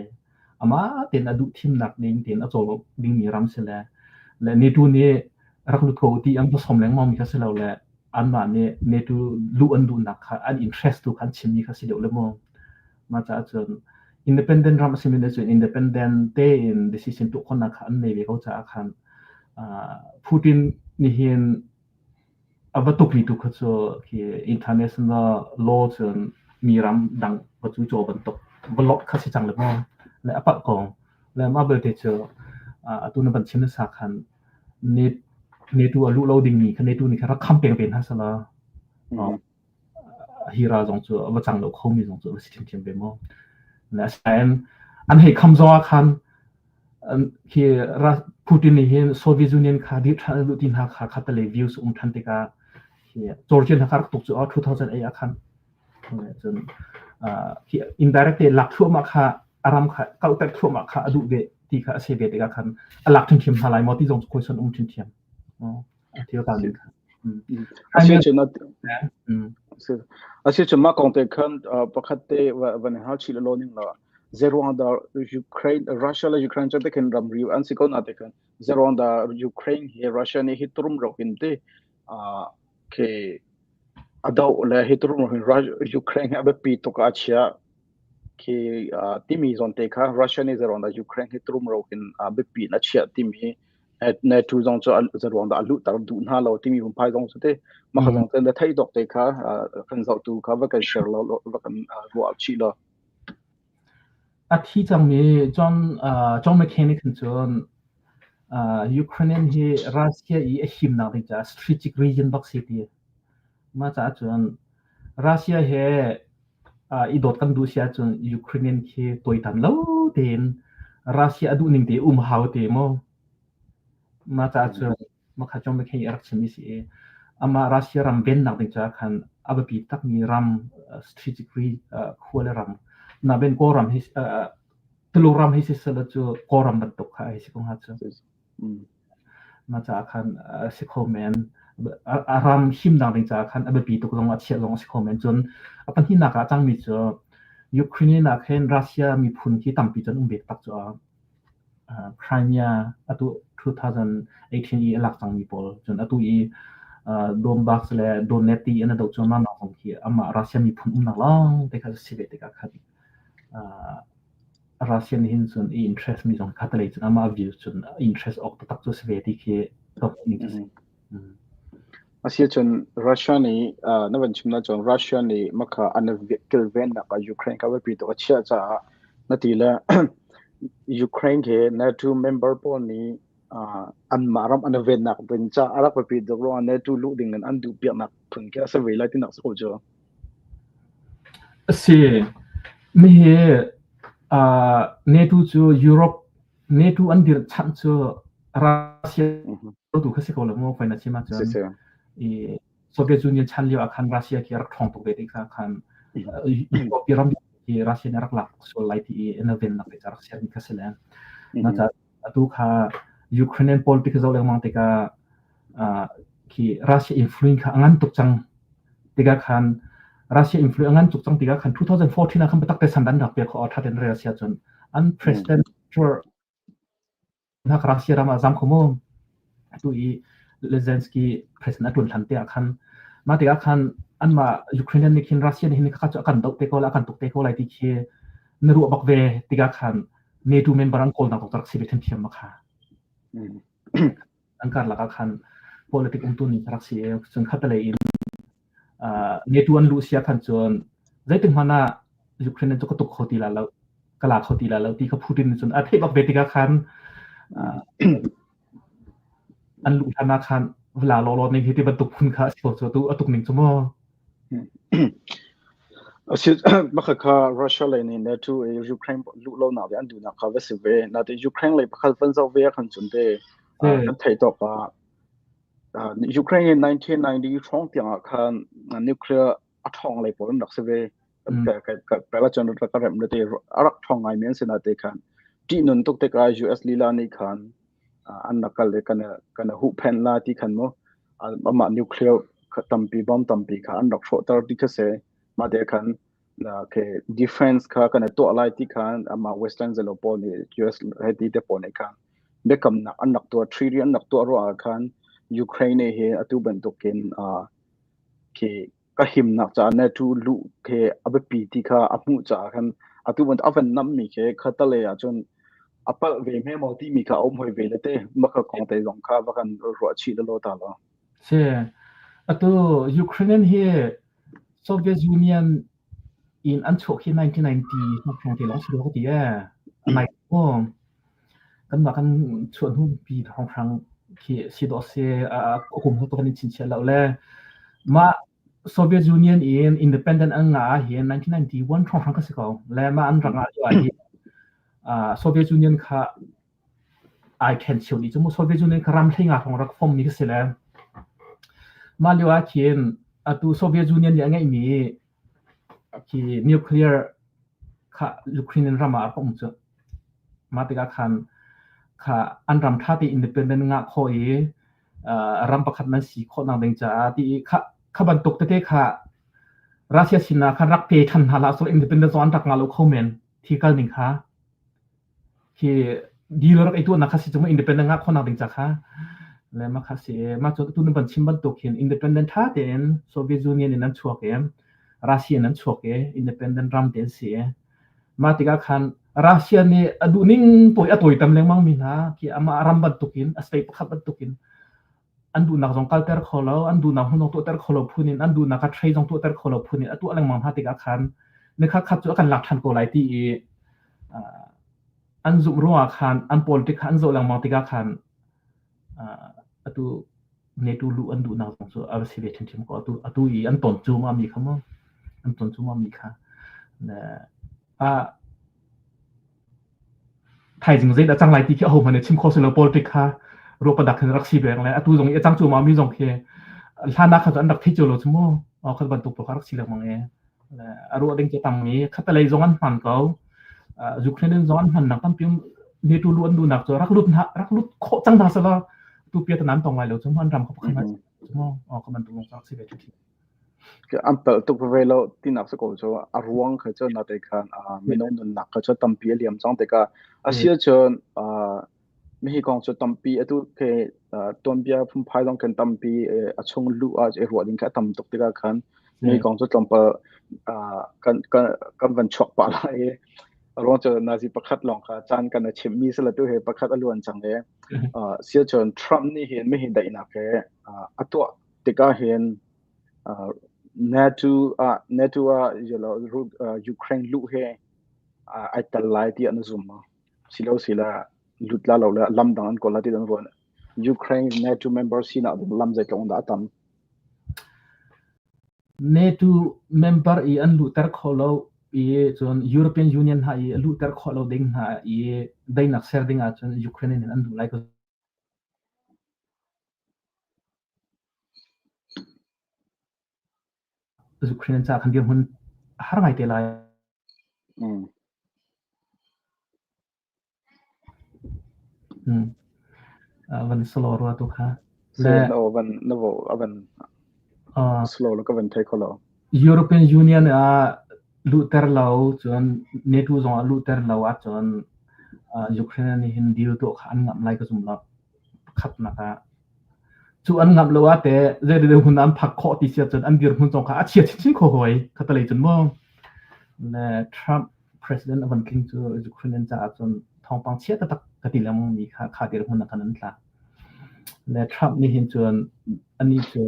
amah tein a duh thimnak ding tein a cawl dingmi ram si le le NATO nih rak lut ko ti an va som lengmang mi kha si lo le anmah nih NATO luh an duhnak kha an interest tu kha an chimmi kha si deuh le mu. Mah caah cun independent ram a simi nih cun independent tein decision tuah khawhnak kha an nei ve ko caah khan Putin nih hin a va tukmi tu kha cu khi international law cun mi ram dang va cu caw bantuk va lot kha si cang le maw le a palh ko. Le mah belte cu atu na van chim hmasa khan NATO a luh lo dingmi kha NATO nih khan rak kham peng ve hna sehla hi ral zong cu a va cang lo khomi zong cu a va si ṭhiamṭhiam ve maw. Le asinain an hei kham zong ah khan khi Putin nih hin Soviet Union kha dir ṭhan a duh ti hna kha khatalei views um ṭhan tikah khi Georgia hna kha rak tuk cu 2008 ah khan cun khi indirect te lak thluahmah kha a ram kha kauhter thluahmah kha a duh ve ti kha a si ve tikah khan a lak ṭhiamṭhiam hna lai maw ti zong cu khawi son um ṭhiamṭhiam. Thil ta ning kha. Asicun mah kong te khan pakhat te van hal chih lo ning la zeruang da Ukraine Russia le Ukraine cu te khin ramri an si ko na te khan zeruang da Ukraine he Russia nih hi turum ro hin te ke ado le hi turum ro hin Ukraine a biapi tuk a chia khi timi zon te kha Russia nih zeruang da Ukraine hi turum ro hin biapi na chia timi NATO zong cu zeruang dah a luhter duh hna lo timi phunphai zong cu te mah kha zong na theih dok te kha kan zohtu kha va kan share lo va kan ruah chih lo. A thi cangmi John John McCain nih khan cun Ukrainian hi Russia i a himnak ding caah strategic region bak si ti. Mah caah cun Russia he i dawt kan duh si ahcun Ukrainian khi tuaitan lo tein Russia a duh ning te um hau te maw. Mah caah cun makha John McCain a rak chimmi si i amah Russia ram vennak ding caah khan a biapi takmi ram strategic khua le ram naben Kawlram hi Tuluk ram hi siseh cu Kawlram bantuk kha a si ko hnga cu. Mah caah khan a si kho men. A ram himnak ding caah khan a biapi tuk zong a chiah zong a si kho men. Cun a pahnihnak ah a cangmi cu Ukraine ah khin Russia miphun khi tampi cu an um ve taktak cu. Crimea atu 2018 i a lak cangmi pawl cun atu i Donbas le Donetsk ti an doh cuahmah nak zong khi amah Russia miphun umnak lawng te kha si ve tikah khan Russia nih hin cun i interest mi zong khatalei cun amah view cun interest awk taktak cu si ve ti khi ning cu si. Asiahcun Russia nih na van chim cun Russia nih makha an kilvennak ah Ukraine kha biapi tuk a chiah caah na ti le Ukraine he NATO member pawl nih anmah ram an vennak ding caah a rak biapi tuk ruangah NATO luh ding in an duh piaknak phun khi a si ve lai tinak si ko cu. A si. Mihi NATO cu Europe NATO an dirh chanh cu Russia tu kha si ko lo maw fain a chim ahcun i Soviet Union chan lio ah khan Russia khi a rak ṭhawng tuk ve ti kha khan Europe ram khi Russia nih a rak lak sual lai ti i an vennak te ca rak sermi kha si le na ca atu kha Ukrainian politics zoh lengmang tikah khi Russia influence kha a ngan tuk cang tikah khan Russia influence a ngan tuk cang tikah khan 2014 ah khan biatak te sandan rak pek kho ṭha ten rel sia cun an president hna Russia ram ah zam kho mu atu i Zelensky president a ṭuan hlan te ah khan mah tikah khan anmah Ukrainian nih khin Russia nih hin kha cu a kan doh te ko lai a kan tuk te ko lai ti khi na ruah bak ve tikah khan. NATO member an kawlnak rak si ve thiamthiam ma kha. An karlak ah khan politic umtu ning rak si i cun khatalei in NATO an luh sia khan cun zeitik hmanh ah Ukraine cu ka tuk kho ti la lo ka la kho ti la lo ti kha Putin nih cun a theih bak ve tikah khan an luh hlan ah khan la law law ning hi ti bantuk phun kha a si ko cu atu a tuk ning cu mu. Asi maka kha Russia lei nih NATO i Ukraine luh lo nak an duhnak kha va si ve. Natin Ukraine lei pakhat van zoh ve khan cun te kan theih tawk ah Ukraine in 1990 hrawng tiang ah khan nuclear a ṭhawng lei pawl an rak si ve. Pela cun rak ka remh te a rak ṭhawng ngai mi an si na te khan ṭihnun tuk tikah US lila nih khan an rak kal i kan kan huhphenh la ti khan mu amah nuclear tampi bomb tampi kha an rak hrawhter ti kha si mah te khan ke defense kha kan tuah lai ti khan amah western zelo pawl nih US he ti te pawl nih khan biakamnak an rak tuah treaty an rak tuah ruangah khan Ukraine he atu bantukin khi ka himnak caah NATO luh khi a biapi ti kha a hmuh caah khan atu bantuk a van nammi khi khatalei ahcun a palh ve hme maw timi kha a um hoi ve le te maka kong te zong kha va kan ruah chih lelaw ta lo. Si. Atu Ukrainian hi Soviet Union in an chuah khi 1990 hrawng te lawng si lo ka ti ee. A nai ko. Kanmah kan chuah hnu pi hrawnghrang khi si dawh si a kum tuk kan in chinchiah lo le mah Soviet Union in independent an ngah ah hin 1991 hrawnghrang ka si ko le mah an rak ngah lio ah hin Soviet Union kha ai ṭhen cheu dih cu mu Soviet Union kha ram hlei nga hrawng rak fom mi ka si le mah lio ah khin atu Soviet Union nih a ngeihmi Khi nuclear kha Ukrainian ram ah a rak um cu. Mah tikah khan kha an ram ṭha tein independent ngah khawh i ram pakhat nan si khawh nak ding caah ti i kha kha bantuk tete kha Russia sinah khan rak pe ṭhan hna hlah sawh independent zong an rak ngah lo kho men thi kal ning kha. Khi deal rak i tuahnak kha si cu independent ngah khawhnak ding ca kha le mah kha si mah cu tu na van chim bantuk hin independent ṭha tein Soviet Union in an chuak i Russia in an chuak i independent ram te an si i mah tikah khan Russia nih a duh ning pawi a tawitam lengmang mi hna khi amah ram bantukin a state pakhat bantukin an duhnak zong kalter kho lo an duhnak hmun zong tuahter kho lo phun in an duhnak kha trade zong tuahter kho lo phun in a tuah lengmang hna tikah khan nikhat khat cu a kan lak ṭhan ko lai ti i an zumh ruangah khan an politic kha an zoh lengmang tikah khan atu NATO luh an duhnak zong cu a va si ve ṭhiamṭhiam ko. Atu atu i an ton cuahmah mi kha mu an ton cuahmah mi kha thaizing zeidah cang lai ti khi ahohmanh nih chim khawh si lo politic kha ruapadak khin rak si peng le atu zong i a cang cuahmah mi zong khi hlan ah khan cu an rak thei cio lo cu mu kha bantuk pawl kha rak si lengmang e a ruah ding cu tam i khatalei zong an hman ko. Ukraine zong an hmannak tampi um NATO lu an duhnak cu rak lut hna rak lut khawh cang hna selaw tu pia tan an tong lai lo cu an ram kha pakhat cu mu ka bantuk lung rak si ve ṭhi. An palh tuk ve lo tinak si ko cu a ruang kha cu na te khan minung nunnak kha cu tampi a liam cang tikah a si ahcun Mihi kong cu tampi atu ke tuanbia phunphai zong kan tampi a chung luh ah i ruah ding kha a tam tuk tikah khan mi kong cu tlawmpal kan kan kan van chuak pah lai i a ruang cu nazi pakhat lawng kha caan kan a chimmi sila tu he pakhat a luan cang i sia cun Trump nih hin mihi daihnak he a tuah tikah hin NATO ah NATO ah Ukraine luh he ai tel lai ti an zum ma silo sila lut la lo le lam dang an kawl la ti dan ruan Ukraine NATO member sinak ding lam zeitlung dah a tam? NATO member i an luhter kho lo i cun European Union hna i luhter khawh lo ding hna i daihnak ser ding ahcun Ukraine in an duh lai ko. Ukraine ca khan dirhmun har ngai te lai. Van slow rua tu kha. Le van na vo avan slow lo ka van thei kho lo. European Union ah luhter lo cun NATO zong ah luhter lo ahcun Ukraine nih hin deal tuah kha an ngamh lai ka zum lo. Pakhatnak ah Cu an ngamh lo ah teh zei hun an phak khawh ti si ahcun an dirhmun zong kha a chia chinchin kho hawi khatalei cun mu. Le Trump president a van tling cu Ukraine caah cun Thawngpang chia taktak ka ti lengmang mi kha kha dirhmun ah khan an tla. Le Trump nih hin cun anih cu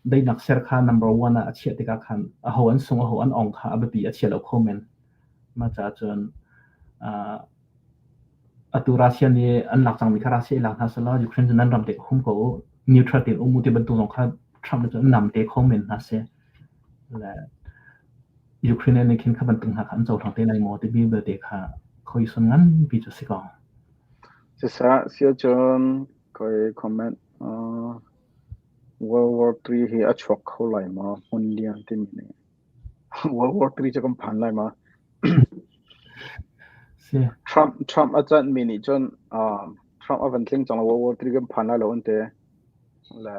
daihnak ser kha number one ah a chiah tikah khan aho an sung aho an ong kha a biapi a chia lo kho men. Mah caah cun atu Russia nih an lak cangmi kha Russia i lak hna sehlaw Ukraine cu nan ram te hum ko u, neutral tein um u ti bantuk zong kha Trump nih cun a nam te kho men hna seh. Le Ukraine nih khin kha bantuk hna kha an cohlang te lai maw timi belte kha khoisun nganpi cu si ko. Siseh siahcun khoi comment World War III hi a chuak kho lai maw? Hmun Lian timi nih. World War III cu kan phan lai ma? Si. Trump a canh mi nih cun Trump a van tling cang World War III kan phan lai lo an ti. Le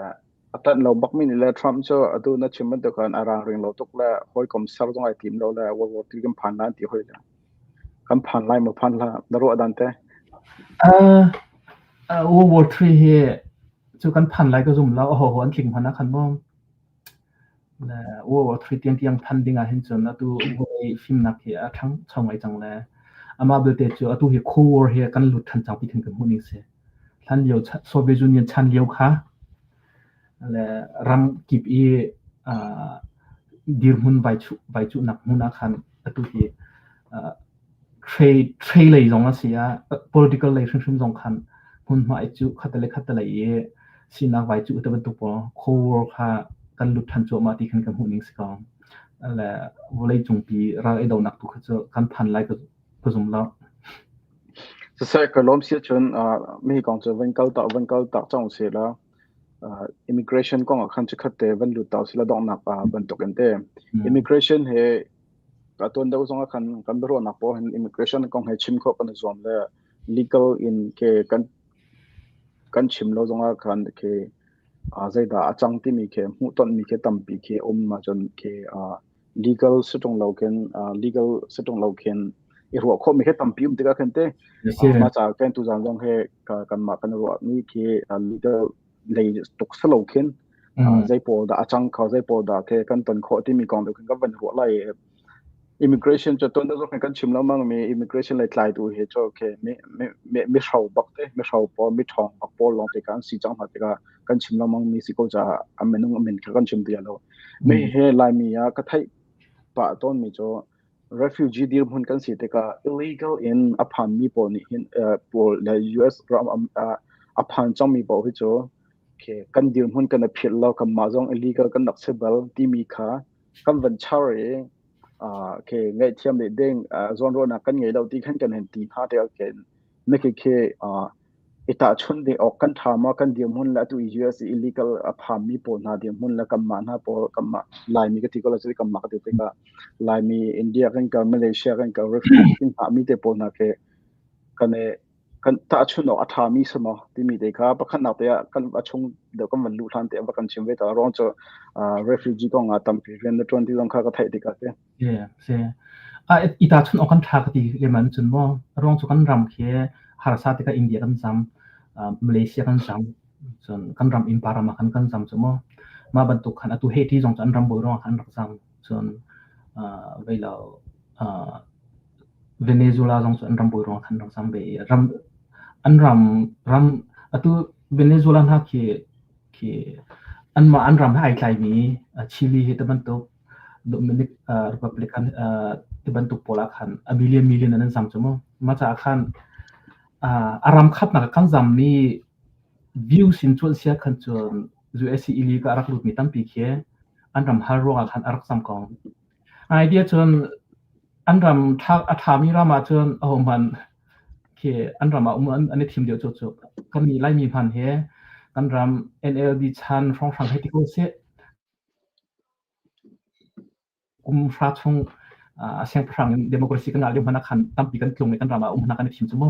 a tanh lo bak mi nih le Trump cu atu na chim bantuk khan a rang ring lo tuk le hawikom ser zong ai tim lo le World War III kan phan lai an ti hoi le. Kan phan lai maw phan hlah na ruah dan te? World War III hi cu kan phan lai ka zum lo. Aho ho an tling hmanh ah khan maw. Le World War III tiangtiang phan ding ah hin cun atu vawlei fimnak hi a ṭhangcho ngai cang le amah belte cu atu hi Cold War hi kan lut ṭhan cang ti khin kan hmuh ning si. Hlan lio Soviet Union chan lio kha le ram kip i dirhmun vai cuhnak hmun ah khan atu hi trade lei zong a si ah political lei hrimhrim zong khan hmunhma i cuh khatte khatte lei i sinak vai cuh te bantuk pawl Cold War kha kan lut ṭhan cuahmah ti khan kan hmuh ning si ko. Le vawleicungpi ral i donak tu kha cu kan phan lai ka zum lo. Siseh ka lawm si ahcun mi kong cu van kal tak cang usih law immigration kong ah khan chikkhat te van lut ta usih law donghnak bantuk in te. Immigration he ka tuan deuh zong ah khan kan biaruahnak pawl hin immigration kong he chim khawh kan i zuam le legal in ke kan chim lo zong ah khan ke zeidah a cang timi khi hmuhtonmi khi tampi khi um ahcun khi legal si ṭung lo khin legal si ṭung lo khin i ruah khawhmi khi tampi um tikah khin te mah caah khin tuzaan zong he kanmah kan ruahmi khi legal lei tuk si lo khin zei pawl dah a cang kho, zei pawl dah khi kan ton khawh timi kong deuh khin kan van ruah lai. Immigration cu tuan deuh kan chim lengmang mi immigration lei tlaitu hi cu khi mi mi mi hro bak te, mi hro pawl, mi ṭhawng bak pawl lawng te kan si cang hna tikah kan chim lengmang mi si ko caah a minung a min kha kan chim ti lo. Mi he Laimi ah ka theih pah tawn mi cu refugee dirhmun kan si tikah illegal in a phan mi pawl nih hin pawl le US ram a phan cang mi pawl hi cu khi kan dirhmun kan i philh lo, kanmah zong illegal kan rak si bal timi kha kan van char i khi ngaihthiam leh ding zawnruahnak kan ngei lo ti khan kan hen ti hna tikah khin na khi khi i tahchunh ding awk kan ṭha maw? Kan dirhmun le atu i US i illegal a phanmi pawl hna dirhmun le kanmah hna pawl, kanmah Laimi ka ti ko la cu, kanmah ka ti tikah Laimi India kan kal, Malaysia kan kal, refugee kan hngahmi te pawl hna khi kan i kan tahchunh awk a ṭhami si maw timi te kha pakhatnak te ah kan a chung deuh kan van luh hlan te ah va kan chim ve ta ruang cu refugee kong ah tampi rian na ṭuan ti zong kha ka theih tikah te. Yeah, si. I tahchunh awk kan ṭha ka ti lehman cun maw, a ruang cu kan ram khi harsa tikah India kan zam, Malaysia kan zam, cun kan ram innpa ram ah khan kan zam cu maw. Mah bantuk khan atu Haiti zong cu an ram bawi ruangah khan an rak zam. Cun vei lo Venezuela zong cu an ram bawi ruangah khan an rak zam ve i ram an ram ram atu Venezuela hna khi anmah an ram he ai tlaimi Chile hi ti bantuk Dominic Republican ti bantuk pawl ah khan a million million in an zam cu mu. Mah caah khan a ram khatnak kan zammi views in cuanh sia khan cun US i illegal a rak lutmi tampi khi an ram har ruangah khan a rak zam ko. Idea cun an ram a ṭhami ram ah cun ahohmanh khi an ram ah um an i thim deuh cu cu kan nih Laimi hman he kan ram NLD chan hrawnghrang hei ti ko sih. Kum hra chung siangpahrang in democracy kan ngah lio hmanh ah khan tampi kan tlung i kan ram ah um hna kan i thim cu mu.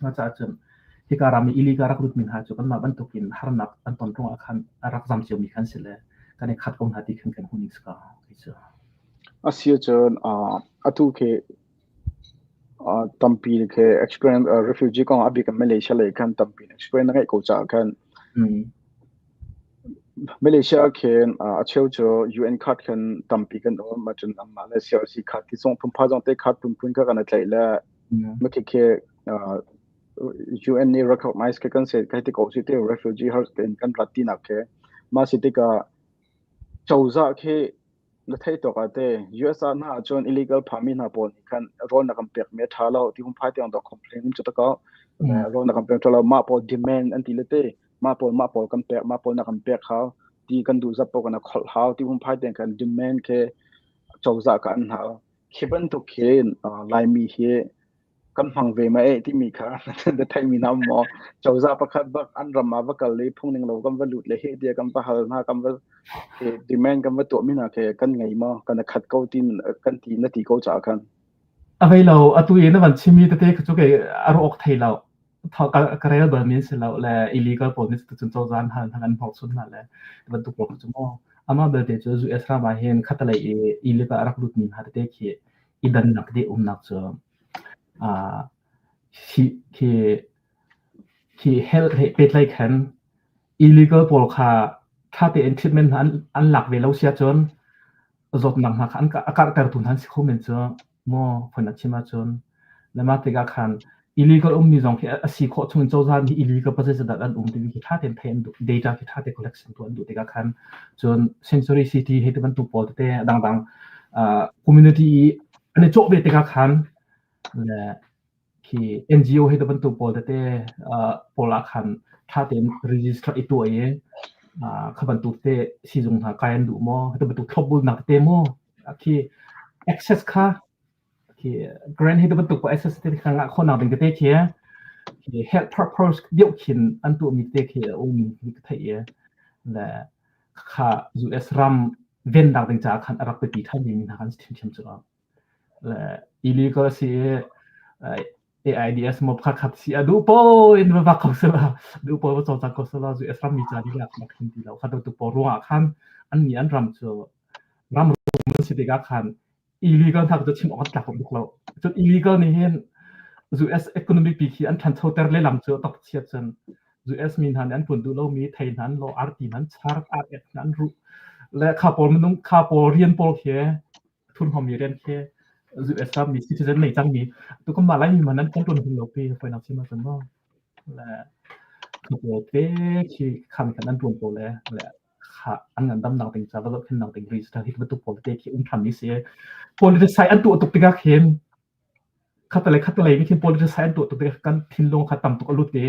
Cucaah cun hika ram i illegal rak lutmi hna cu kanmah bantukin harnak an ton ruangah khan a rak zam ciomi khan si le kan i khat ko hna ti khan kan hmuh ning si ko kei cu. A si ahcun atu khi tampi khi experience refugee kong a bik in Malaysia lei khan tampi experience na ngeih ko caah khan Malaysia khin a cheu cu UN card khan tampi kan um, cun anmah le CRC card ti zong phunphai zong te card phunphun kha kan i tlaih le Ma khi khi UN nih recognize ke kan se kai ti ko si te refugee har ten kan rat ti nak ke ma si tikah cozah khi na theih tawk ah te US ah hna ahcun illegal phami hna pawl nih khan rawl na kan pek mi a ṭha lo ti hung phai tiang dawh complain um cu ta ko. Rawl na kan pek ṭha lo mah pawl demand an ti le te mah pawl mah pawl kan pek mah pawl na kan pek hau ti kan duh zat paoh kan kholh hau ti hung phai tiang khan demand ke cozah ka an hau. Khi bantuk khin Laimi hi kan hmang ve ma eh timi kha na theihmi na um maw? Cozah pakhat bak an ram ah va kal i phungning lo kan va lut le heh tiah kan va hal hna kan va demand kan va tuahmi hna khi kan ngei maw? Kan i khat ko ti kan ti na ti ko caah khan. A vei lo, atu i na van chimmi tete kha cu kei a ruah awk thei lo. Ka rel bal mi si lo le illegal pawl nih cun cozah an hal hna an hnawhchun hna le bantuk pawl cu maw. Amah belte cu US ram ah hin khatalei i illegal a rak lutmi hna tete khi i dannak tete umnak cu khi khi khi health he pehtlaih khan illegal pawl kha ṭha tein treatment hna an lak ve lo si ahcun zawtnak hna kha an a karhtertu hna an si kho men cu maw phun a chim ahcun le mah tikah khan illegal ummi zong khi a si khawh chung in cozah nih illegal pazeizadah an um timi khi ṭha tein theih an duh, data khi ṭha tein collection tuah an duh tikah khan cun Century City hei ti bantuk pawl tete dangdang community i an i cawh ve tikah khan le khi NGO hei ti bantuk pawl tete pawl ah khan ṭha tein register i tuah i kha bantuk te siizung hna kai an duh maw hi bantuk thlopbulnak tete maw khi access kha khi grant hi bantuk access te kha ngah khawhnak ding tete khi khi health purpose deuh khin an tuahmi tete khi a um mi ka theih i le kha US ram vennak ding caah khan a rak biapi ṭhan mi hna kan si ṭhiamṭhiam cu. Le illegal si i AIDS maw pakhat si a duh paoh in va vak ko sela duh paoh va cawlcang ko sela US ram mi ca lila khan a khin ti lo. Kha bantuk pawl ruangah khan annih an ram cu ram rum an si tikah khan illegal hna cu chim awk an tlak bak lo. Cun illegal nih hin US economic pi khi an ṭhanchoter lehlam cu tak chiat cun US mi hna nih an ṭuan duh lomi thei hna an lawh, arti hna an char, ar ek hna an ruh le kha pawl minung kha pawl rian pawl khi thurhnawmmi rian khi US ram mi citizen nei cangmi tu kan mah Laimi man an kan ṭuan hin lo pi hawinak chim ahcun maw le kha pawl te khi khan khan an ṭuan ko le le kha an ngandamnak ding ca va zohkhennak ding register hi bantuk pawl te khi um ṭhan mi si. Politicide an tuah tuk tikah khin khatalei khatalei nih khin politicide an tuah tuk tikah kan thinlung kha tam tuk a lut i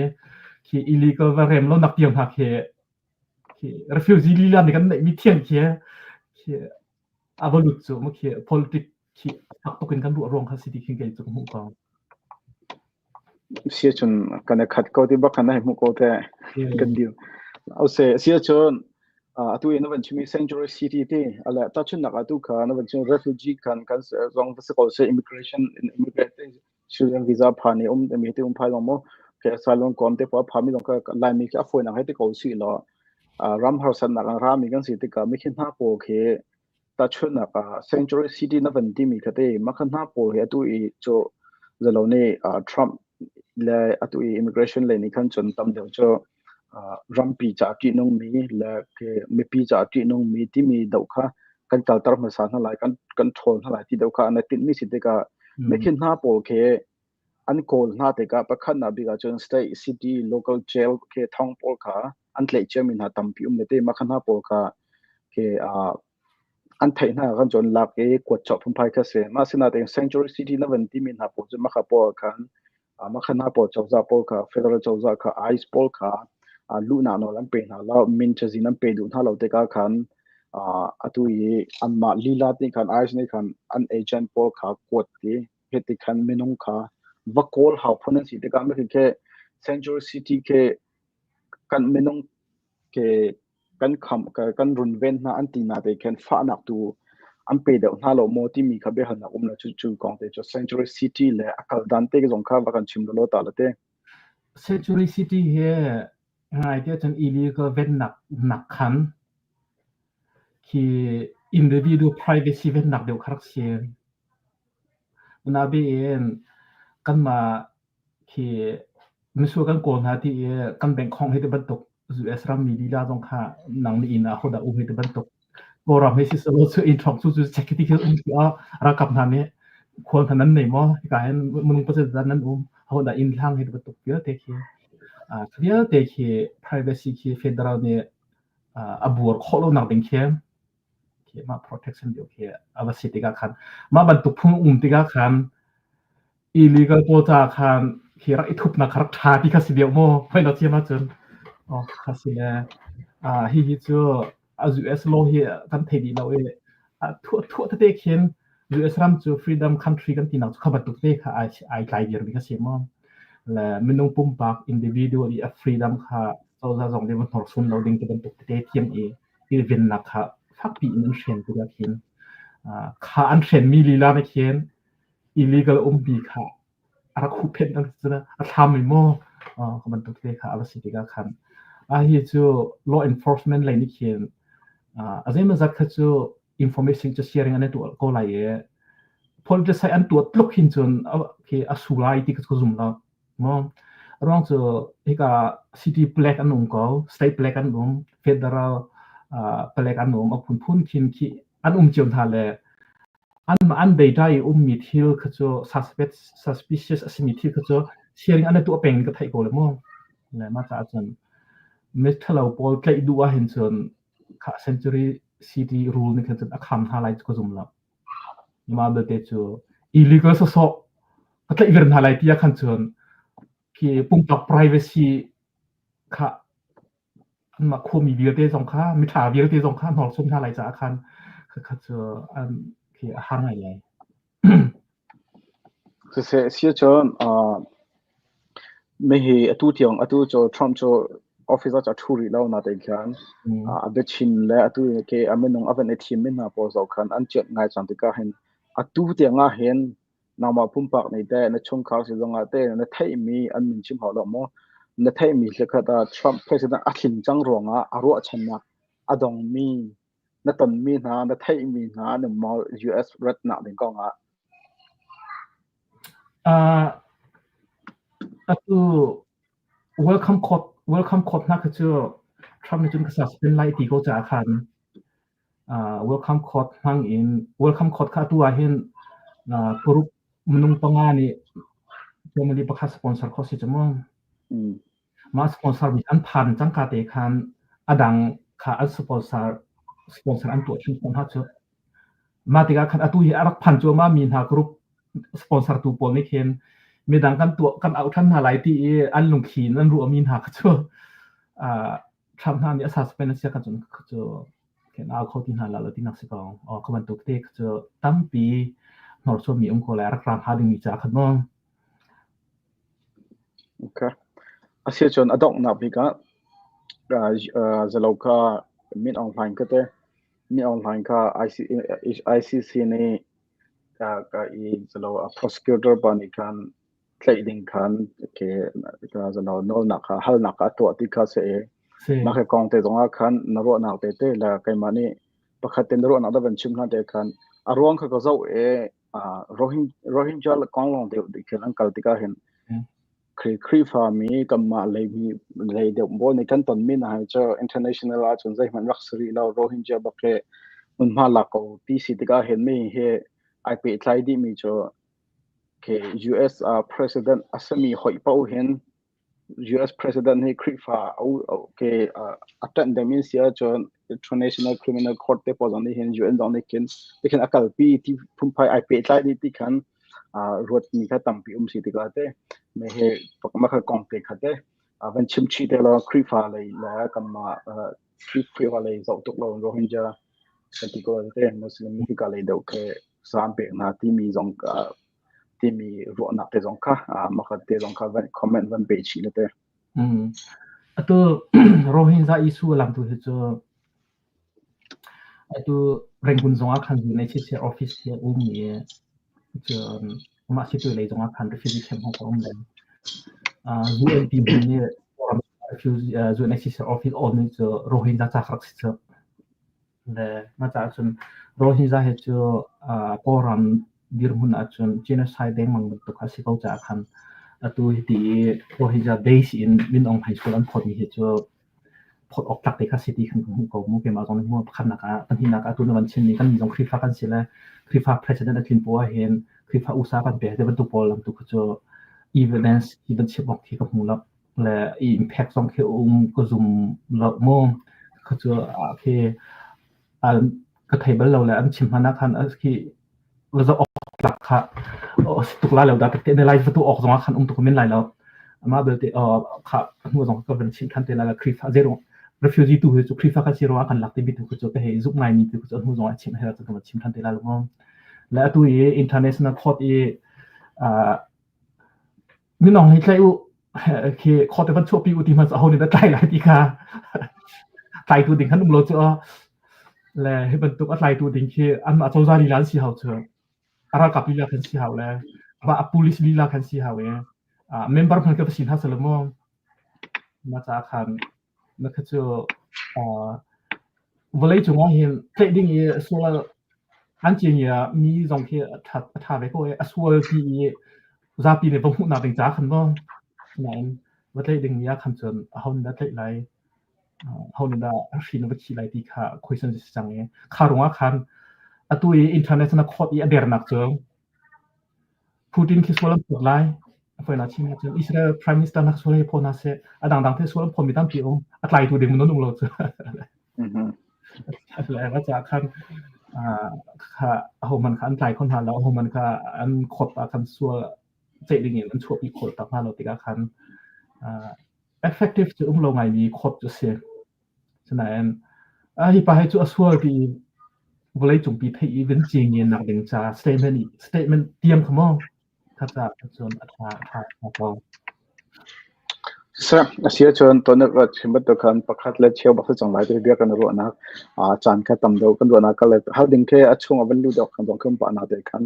khi illegal va rem lo nak tiang hna khi khi refugee lila nih kan neih mi thiang khi khi a va lut cu mu khi politic khi fak tuk in kan ruah ruang kha si ti khin kei cu ka hmuh ko. Si ahcun kan i khat ko ti bak khan na hei hmuh ko te kan dir. Ose si ahcun atu i na van chimi Sanctuary City ti ale tahchunnak atu kha na van chim refugee kan kan zong va si ko se immigration immigrant student visa pha ni um mi te um phai long mo ke asylum kom te pa pha mi long ka lai mi khi a foi nak he ti ko si lo ram harsat nak ra mi kan si tikah mi khi hna pawl khi Tahchunhnak ah, Sanctuary City na van timi kha te mah kha hna pawl hi atu i cu zalo nih Trump le atu i immigration lei nih khan cun tam deuh cu rampi ca ṭihnungmi le mipi ca ṭihnungmi timi doh kha kan kalter hmasa hna lai, kan kan ṭhawl hna lai ti deuh kha an i tinhmi si tikah mikhin hna pawl khi an kawl hna tikah pakhatnak bik ahcun state, city, local jail khi thong pawl kha an tlaih ciami hna tampi um le te mah kha hna pawl kha khi an theih hna kan cun lak i kuat chuah phunphai kha si. Mah asinain Sanctuary City na van timi hna pawl cu mah kha pawl khan mah kha hna pawl cozah pawl kha federal cozah kha ICE pawl kha luhnak nawl an pe hna lo, min cazin an pe duh hna lo tikah khan atu i anmah lila nih khan ICE nih khan an agent pawl kha kuat i hiti khan minung kha va kawl hau phun an si tikah mah khi Sanctuary City khi kan minung ke kan kham kan runven hna an ti na te khan fahnak tu an pe deuh hna lo maw timi kha biahalnak um la cu cu kong te cu Sanctuary City le a kal dan te zong kha va kan chim lo ta la te. Sanctuary City hi ngai te cun illegal vennak nak khan khi individual privacy vennak deuh kha rak si. Nain kanmah khi misual kan kawl hna ti i kan bank khong hi ti bantuk US rammi lila zong kha nang na inn ah hodah um hi ti bantuk Kawlram hi siselaw cu inn ṭhawng cu cu check ti khi um ti ah ralkap hna nih. Khual hna nan nei maw? Hika hin minung pasal zat nan um. Ahodah inn hlang hi bantuk vialte khi vialte khi privacy khi federal nih a buar khawh lo nak ding khi khi mah protection deuh khi a va si tikah khan mah bantuk phung um tikah khan illegal pawl ca khan khi rak i thupnak kha rak ṭha ti kha si deuh maw? Hoi na thiam ahcun. Oh, kha si le hi hi cu a US law hi kan thei dih lo i thuah thuah tete khin US ram cu freedom country kan tinak cu kha bantuk te kha ai ai tlai dir mi kha si maw? Le minung pumpak individual i a freedom kha cozah zong nih va hnorsuan lo ding ti bantuk tete thiam i kilvennak kha fakpi in an hren tikah khin kha an hrenmi lila nih khin illegal umpi kha a rak huhphenh a thlam i maw ka bantuk te kha a va si tikah khan a hi cu law enforcement lei nih khin a zeimawzat kha cu information cu sharing an i tuah ko lai i politicide an tuah tluk hin cun khi a su lai ti ka zum lo maw ruang cu hika city palek an um ko state palek an um federal palek an um a phunphun khin khi an um cio hna le Anmah an data i ummi thil kha cu suspect suspicious a simi thil kha cu sharing an i tuah peng ka theih ko le mu. Le mah caah cun miṭhalo pawl tlaih duh ahhin cun kha century city rule nih khan cun a kham hna lai cu ka zum lo. Mah belte cu illegal sawsawh ka tlaih vir hna lai ti ah khan cun khi pumpak privacy kha Anmah khuami vialte zong kha miṭha vialte zong kha hnorsuan hna lai caah khan khakha cu an khi a har ngai lai. Siseh si cun mihi atu tiang atu cu Trump cu office ah a ṭhu rih lo natein khan a biachim le atu ke a minung a van i thim mi hna pawl zoh khan an ciat ngai cang tikah hin atu tiang ah hin nangmah pumpak nih teh na chungkhar si zongah teh na theihmi an min chim hau lo maw na theihmi hlekhat ah Trump president a thlin cang ruangah a ruahchannak a dongmi na tonmi hna na theihmi hna na maw US ratnak ding kongah? Atu welcome court welcome court hna kha cu Trump nih cun ka suspend lai ti ko caah khan welcome court hmang in welcome court kha atu ah hin paruk minung panga nih family pakhat sponsor khawh si cu mu. Mah sponsor mi an phan cangka te khan a dang kha an sponsor sponsor an tuah thin hna cu. Mah tikah khan atu hi a rak phan cuahmah mi hna group sponsor tu pawl nih khin midang kan tuah kan auh than hna lai ti i an lungthli in an ruahmi hna kha cu Trump hna nih a suspend a sia kha cun cu khen au kho ti hna la lo tinak si ko. Oh, kha bantuk te kha cu tampi hnorsuanmi um ko lai rak ram ha dingmi ca khan maw. Okay. Asia cun a donghnak bik ah zalo kha Min Aung Hlaing ka te Min Aung Hlaing kha ICC nih ka i zalo prosecutor pa nih khan tlaih ding khan ke zalo nawlnak kha halnak kha a tuah ti kha si i mah ke kong te zongah khan na ruahnak te te la keimah nih pakhat te na ruahnak da van chim hna te khan a ruang kha ka zoh i Rohingya kong lawng deuh khin an kal tikah hin Khrihfa mi kanmah lei mi lei deuh bawl nih kan ton mi na hai cu international ah cun zeihmanh rak si rih lo Rohingya bak he hmunhma lak ko ti si tikah hin mi hi ai pehtlai dih mi cu US president a simi hoih paoh hin US president hi Khrihfa a ṭanh deuhmi si ahcun International Criminal Court te pawl zong nih hin UN zong nih khin tikhin a kalpi ti phunphai ai pehtlai dih ti khan ruatmi kha tampi um si tikah te me he mah kha kong te kha te van chim chih te law Khrihfa lei le kanmah Khrihfa lei zoh tuk lo Rohingya kan ti ko te Muslim hika lei deuh khi zaam pek hna timi zong timi ruahnak te zong kha mah te zong kha van comment van pe chih le te. Atu Rohingya issue lam tu hi cu atu Rangoon zong ah khan UNHCR office hi a um i cun mah situ lei zong ah khan refugee camp hong ka um len. UNP nih UNHCR office on ni cu Rohingya ca rak si cu. Le mah caah cun Rohingya hi cu Kawlram dirhmun ahcun genocide dengmang bantuk a si ko caah khan atu hiti i Rohingya base in Min Aung Hlaing sual an phawtmi hi cu phawt awk tlak te kha si ti khan ka hmuh ko mu. Keimah zong nih hmu pakhatnak ah pahnihnak ah atu na van chimmi kan nih zong Khrihfa kan si le Khrihfa president a tlin poah ahhin Khrihfa usa kan pek ti bantuk pawl lam tu kha cu evidence hi van chim awk khi ka hmu lo le i impact zong khi um ka zum lo mu. Kha cu khi ka thei bal lo le an chim hmanh ah khan khi va zoh awk tlak kha si tuk lai lo dah ka ti lai va tu awk zong ah khan um tuk men lai lo. Amah belte kha hnu zong ka van chim than te lai. Khrihfa zeiruang refugee tu hi cu Khrihfa kan si ruangah kan lak timi tu cu ka hei zumh ngaimi tu cu hnu zong ah chim hei ka van chim than te lai lo. Le atu i international court i minong hi tlaih u khi court van chuahpi u ti hmanh aho nih dah tlai lai ti kha tlaitu ding khan um lo cu le hi bantuk a tlaitu ding khi anmah cozah lila an si hau cu a ralkap lila khan si hau le amah a police lila khan si hau i member hmanh ka va si hna selaw mu mah caah khan na kha cu vawlei cung ah hin tlaih ding i sual an cing i mi zong khi a ṭha ve ko i a sual ti i zapi nih va hmuhnak ding ca khan maw nain va tlaih ding mi ah khan cun aho nih dah tlaih lai aho nih dah hri na va khih lai ti kha question si cang i kha ruangah khan atu i international court i a dernak cu Putin khi sual an phawt lai. A fawinak chim ahcun Israel Prime Minister nak sual hei phaw hna seh. A dangdang te sual an phawmi tampi um. A tlaitu ding mun an um lo cu. Le a caah khan kha ahohmanh kha an tlai kho hna lo. Ahohmanh kha an khawt ah khan sual ceih ding in an chuahpi khawh tak hna lo tikah khan effective cu um lo ngaimi khawt cu a si. Sinain hi pa hi cu a sual ti vawlei cungpi theih i van cingin nak ding ca statement statement tiam kha maw kha ca cun a ṭha a ṭha ko. Sir, a si ahcun tuan ah chim bantuk khan pakhat le cheu bak si cang lai ti bia kan ruahnak caan kha tam deuh kan ruahnak ka le hal ding khi a chung a van lu deuh kan zong kan pah na te khan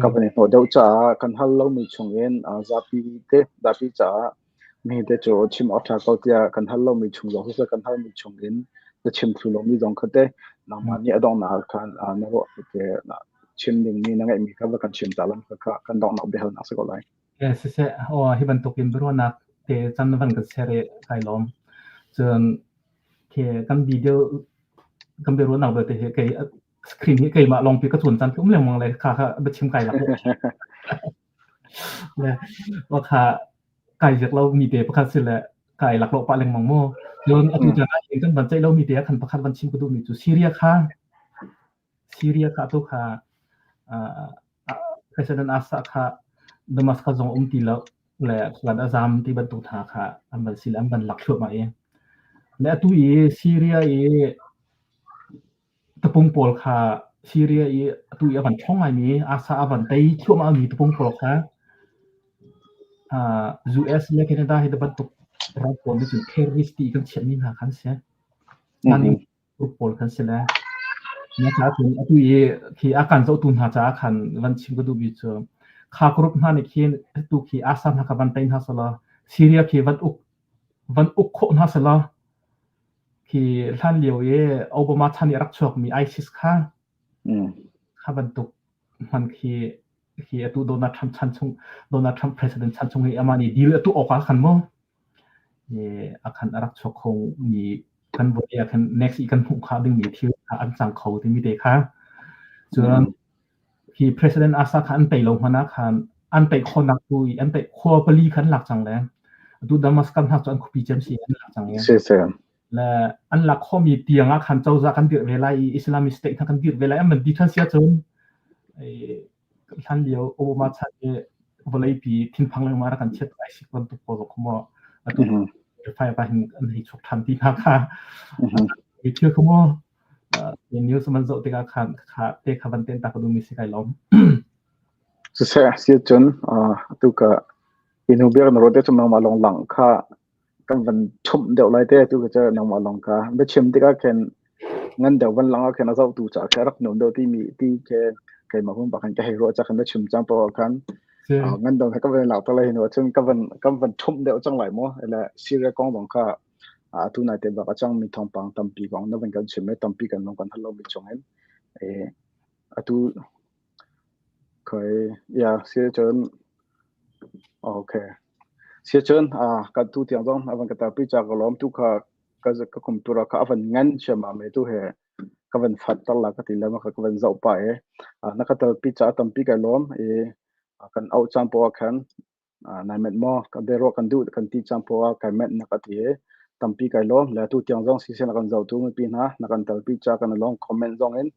ka van i hnawh deuh caah kan hal lomi chung in zapi te zapi caah Mi te cu chim awk ṭha ko tiah kan hal lomi chung zong siseh kan halmi chung in na chim thlu lomi zong kha teh nangmah nih a donghnak ah khan na ruah te chim dingmi na ngeihmi kha va kan chim ta lam kha kan donghnak biahalnak si ko lai. Siseh, hi bantuk in biaruahnak te can van kan share i kai lawm. Cun khi kan video kan biaruahnak vialte hi kei screen hi keimah lawngpi ka cuan caan khi um lengmang le kha kha biachim kai lak. Le wa kha kai ziak lo mi te pakhat si le kai lak lo pah lengmang mu. Cun atu caan ah hin kan van ceih lo mi te ah khan pakhat van chim ka duh mi cu Syria kha Syria kha tu kha President Assad kha Damascus zong um ti lo le khuan a zam ti bantuk hna kha an van si le an van lak thluahmah i le atu i Syria i Tapung pawl kha Syria i atu i a van ṭhawng ngaimi Asa a van tei thluahmahmi tapung pawl kha US le Canada hi bantuk ram pawl nih cun terrorist ti kan chiahmi hna kha an si. Nain group pawl khan si le na caah cun atu i khi a kan zohtu hna caah khan van chim ka duhmi cu kha group hna nih khin atu khi Asa hna kha van tei hna selaw Syria khi van uk khawh hna selaw Khi hlanlio i Obama chan i a rak chuakmi ISIS kha kha bantuk hman khi khi atu Donald Trump chan chung Donald Trump president chan chung i amah nih deal a tuah awk ah khan mu a khan a rak chuak kho mi kan vawlei ah khan next i kan hmuh kha dingmi thil kha an cang kho timi te kha cun Hi President Assad kha an tei lo hmanh ah khan an tei khawhnak tu i an tei khua pali khan lak cang le atu Damascus hna cu an khuapi cem si an lak cang i le an lak khawhmi tiang ah khan cozah kan dirh ve lai i Islamic State hna kan dirh ve lai an van ti than sia cun hlan lio Obama chan i vawleipi thinphang lengmang rak kan chiat ISIS bantuk pawl kho maw atu fai pa hin an hei chuk than ti hna kha thil kho maw News man zoh tikah khan kha te kha van ten ta ka duhmi si kai lawm. Siseh si cun atu ka inu biak na rote cu nangmah lawng lang kha kan van chumh deuh lai te atu ka cu nangmah lawng kha biachim tikah khin ngan deuh van lang ah khin a zohtu ca kha rak nuam deuh timi ti ke keimah hun bak khan ka hei ruah ca khan na chim cang paoh khan ngan dong kha ka van lak ta lai hnu cun ka van kan van thumh deuh cang lai mu le Syria kong zong kha Atu naite bak a cangmi thawngpang tampi kong na van kan chim i tampi kan lung kan hal lomi chungin atu khoi ya si cun okay si cun kan tu tiang zong a van ka tarpi cha ka lawm tu kha ka ka computer kha a van ngan chiama me tu he ka van fat tar la ka ti le ma ka van zoh pa e na ka tarpi cha tampi ka lawm e. Kan auh caan poah ah khan nai menh maw ka biaruah kan duh kan ti caan poah ah kai menh na ka ti i tampi kai lawm. Le atu tiang zong siseh na kan zohtu mipi hna na kan telpi ca kan i lawm. Comment zong in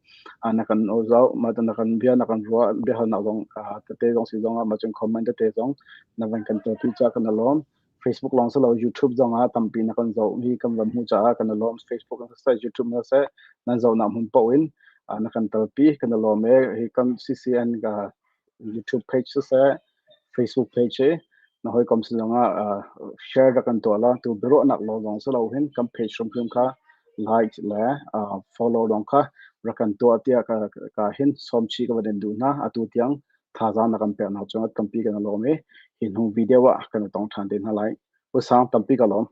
na kan zoh ma na kan bia na kan ruah biahalnak zong tete zong si zong ah ma cun comment tete zong na van kan telpi ca kan i lawm. Facebook lawng si lo YouTube zong ah tampi na kan zoh hi kan van hmuh caah kan i lawm. Facebook in siseh YouTube in siseh nan zohnak hmun paoh in na kan telpi kan i lawm e. Hi kan CCN ka YouTube page siseh Facebook page hi na hawikom sin zong ah share rak kan tuah la. Tu biaruahnak lawng zong si lo hin kan page hrimhrim kha like le follow lawng kha rak kan tuah tiah ka ka hin sawm chih ka van in duh hna. Atu tiang thazaang na kan peknak cungah tampi kan i lawm i hi hnu video ah kan i tong ṭhan te hna lai. Usang tampi ka lawm.